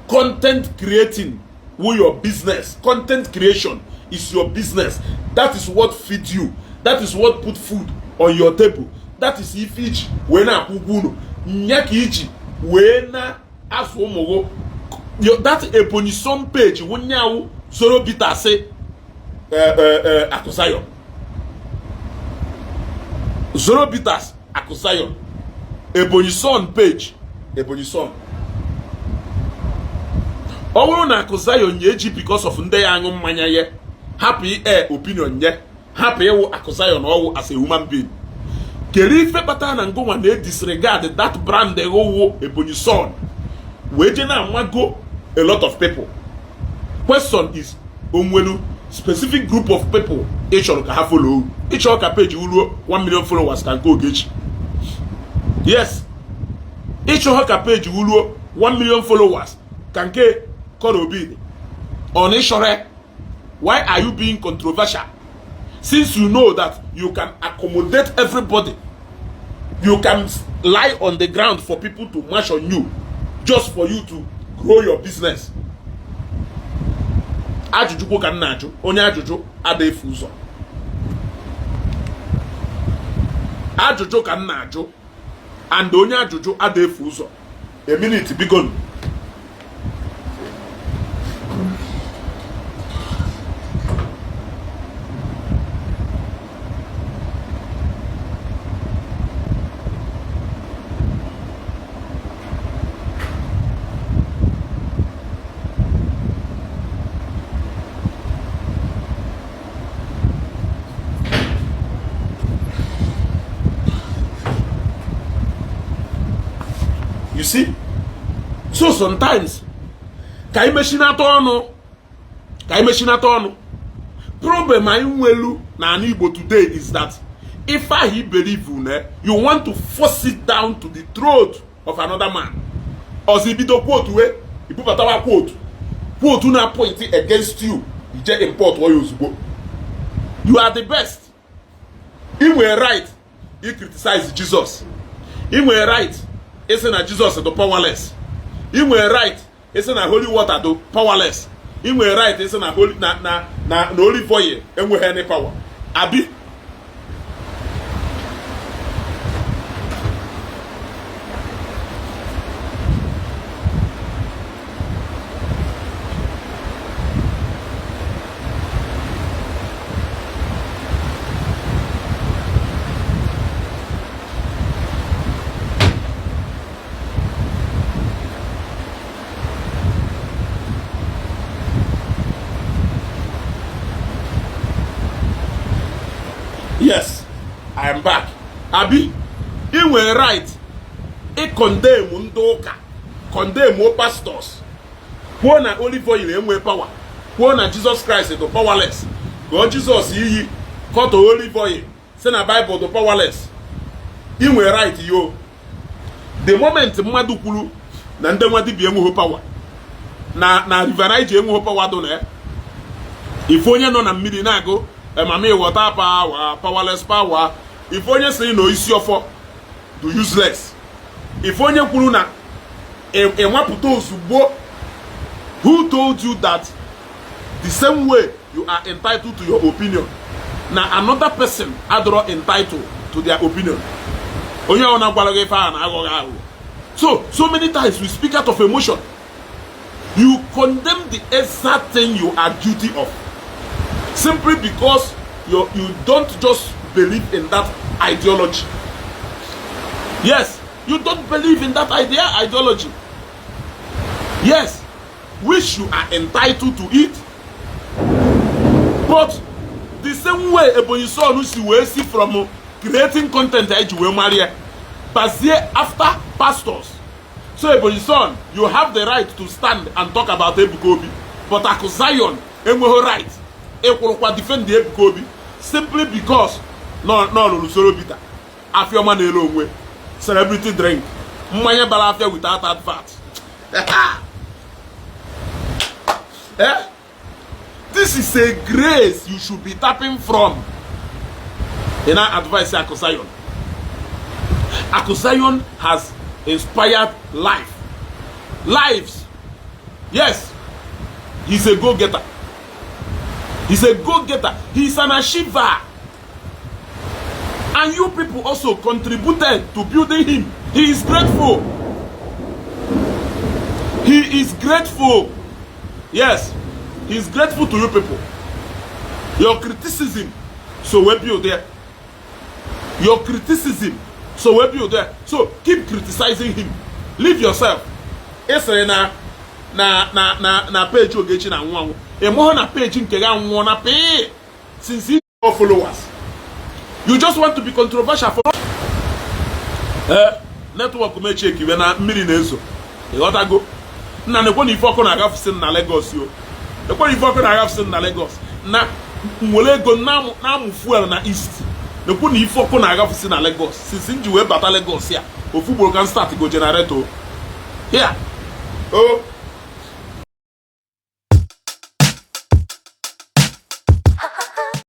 content creating wụ your business. Content creation is your business. That is what feed you, that is what put food on your table, that is ife iji wee na-akwụ ụgwọ unu nya ka iji wee na-azụ ụmụ gị. That Ebonyi Son page wụ nyawu soro bitas Akụ Zoro Bitters, Akụ Zion, Ebonyi Son page, Ebonyi Son. Ọ bụrụ na Akụ Zion nye eji because of ndị ya aṅụ mmanya ye hapụ air opinion nye hapụ ịwụ Akụ Zion ọwụ as a human being, kedu ife kpatara na ngụnwa na disregard that brand wụ Ebonyi Son wee je na-amago a lot of people? Question is, onwelu specific group of people ị chọrọ ka ha follow? Ị chọrọ ka page ruo 1 million followers ka nke Ogechi? Yes, ị chọrọ ka page ruo 1 million followers ka nke Korobi dị ọ na ịchọrọ? Why are you being controversial, since you know that you can accommodate everybody? You can lie on the ground for people to march on you just for you to grow your business. Ajụjụ kwo ka m na-ajụ, onye ajụjụ ada efu ụzọ. Ajụjụ ka m na-ajụ, and onye ajụjụ ada efu ụzọ. A minute, biko. You see, so sometimes ka anyị mechinata ọnụ, ka anyị mechinata ọnụ. Problem anyị nwelu na ala Igbo today is that if I believe na you want to force it down to the throat of another man, ọzọ ibido quote wee ibubatawa quote, quote na point against you, ije import ya ozugbo. You are the best. Ị nwere right i criticize Jesus, ị nwere right ịsị na Jesus dị powerless, ị nwere right ịsị na holy water dị powerless, ị nwere right ịsị na holy na olive oil enweghị any power, abi? Yes, I am back. Abi ị nwere right ị condemn ndị ụka, condemn pastors, kwuo na olive oil enwe power, kwuo na Jesus Christ dị powerless, gụọ Jizọs iyi, kọtọ olive oil, si na Bible dị powerless. Ị nwere right yo. The moment mmadụ kwuru na ndị nwa dibịa enweghị power, na River Niger enweghị power dị na ya, ife onye nọ na mmiri na-agụ mami water power, powerless power, ife onye sịrị na isi ọfọ dị useless, ife onye kwuru na ịnwapụta ozugbo. Who told you that the same way you are entitled to your opinion, na another person adọrọ entitled to their opinion? Onye ọ na-agwara gị ife ahụ na aghọghị aghụghọ. So many times we speak out of emotion. You condemn the exact thing you are guilty of simply because you don't just believe in that ideology. Yes, you don't believe in that idea ideology, yes, which you are entitled to it. But the same way Ebonyi Son si wee si from creating content eji wee mara ya bazie after pastors. So Ebonyi Son, you have the right to stand and talk about Ebuka Obi, but Aku Zion enweghị right. Ịkwụrụkwa defend Ebuka Obi simply because nọ lụrụ soro bita afiọma na-ere onwe celebrity drink, mmanya bara afịa without advert. Eh? This is a grace you should be tapping from. Ị na advice Akụ Zion. Akụ Zion has inspired life, lives. Yes, he's a go-getter. He's a go-getter. He's an achiever, and you people also contributed to building him. He is grateful. He is grateful. Yes, he is grateful to you people. Your criticism, so we build there. Your criticism, so we build there. So keep criticizing him. Leave yourself. Ị sịrị na page Ogechi na anwụ anwụ, ị mụhụ na page nke gị anwụọ na pee since you followers. You just want to be controversial for network. Mechie ekiwe na mmiri na-ezo, ịghọtago? Nna, na ekwe na ife ọkụ na-agafesi na Lagos o. Ekwe na ife ọkụ na-agafesi na Lagos na nwere ego na-amụ fuel na East. Ekwe na ife ọkụ na-agafesi na Lagos since m ji wee bata Lagos ya ofu ugboro ka m start go generator here o.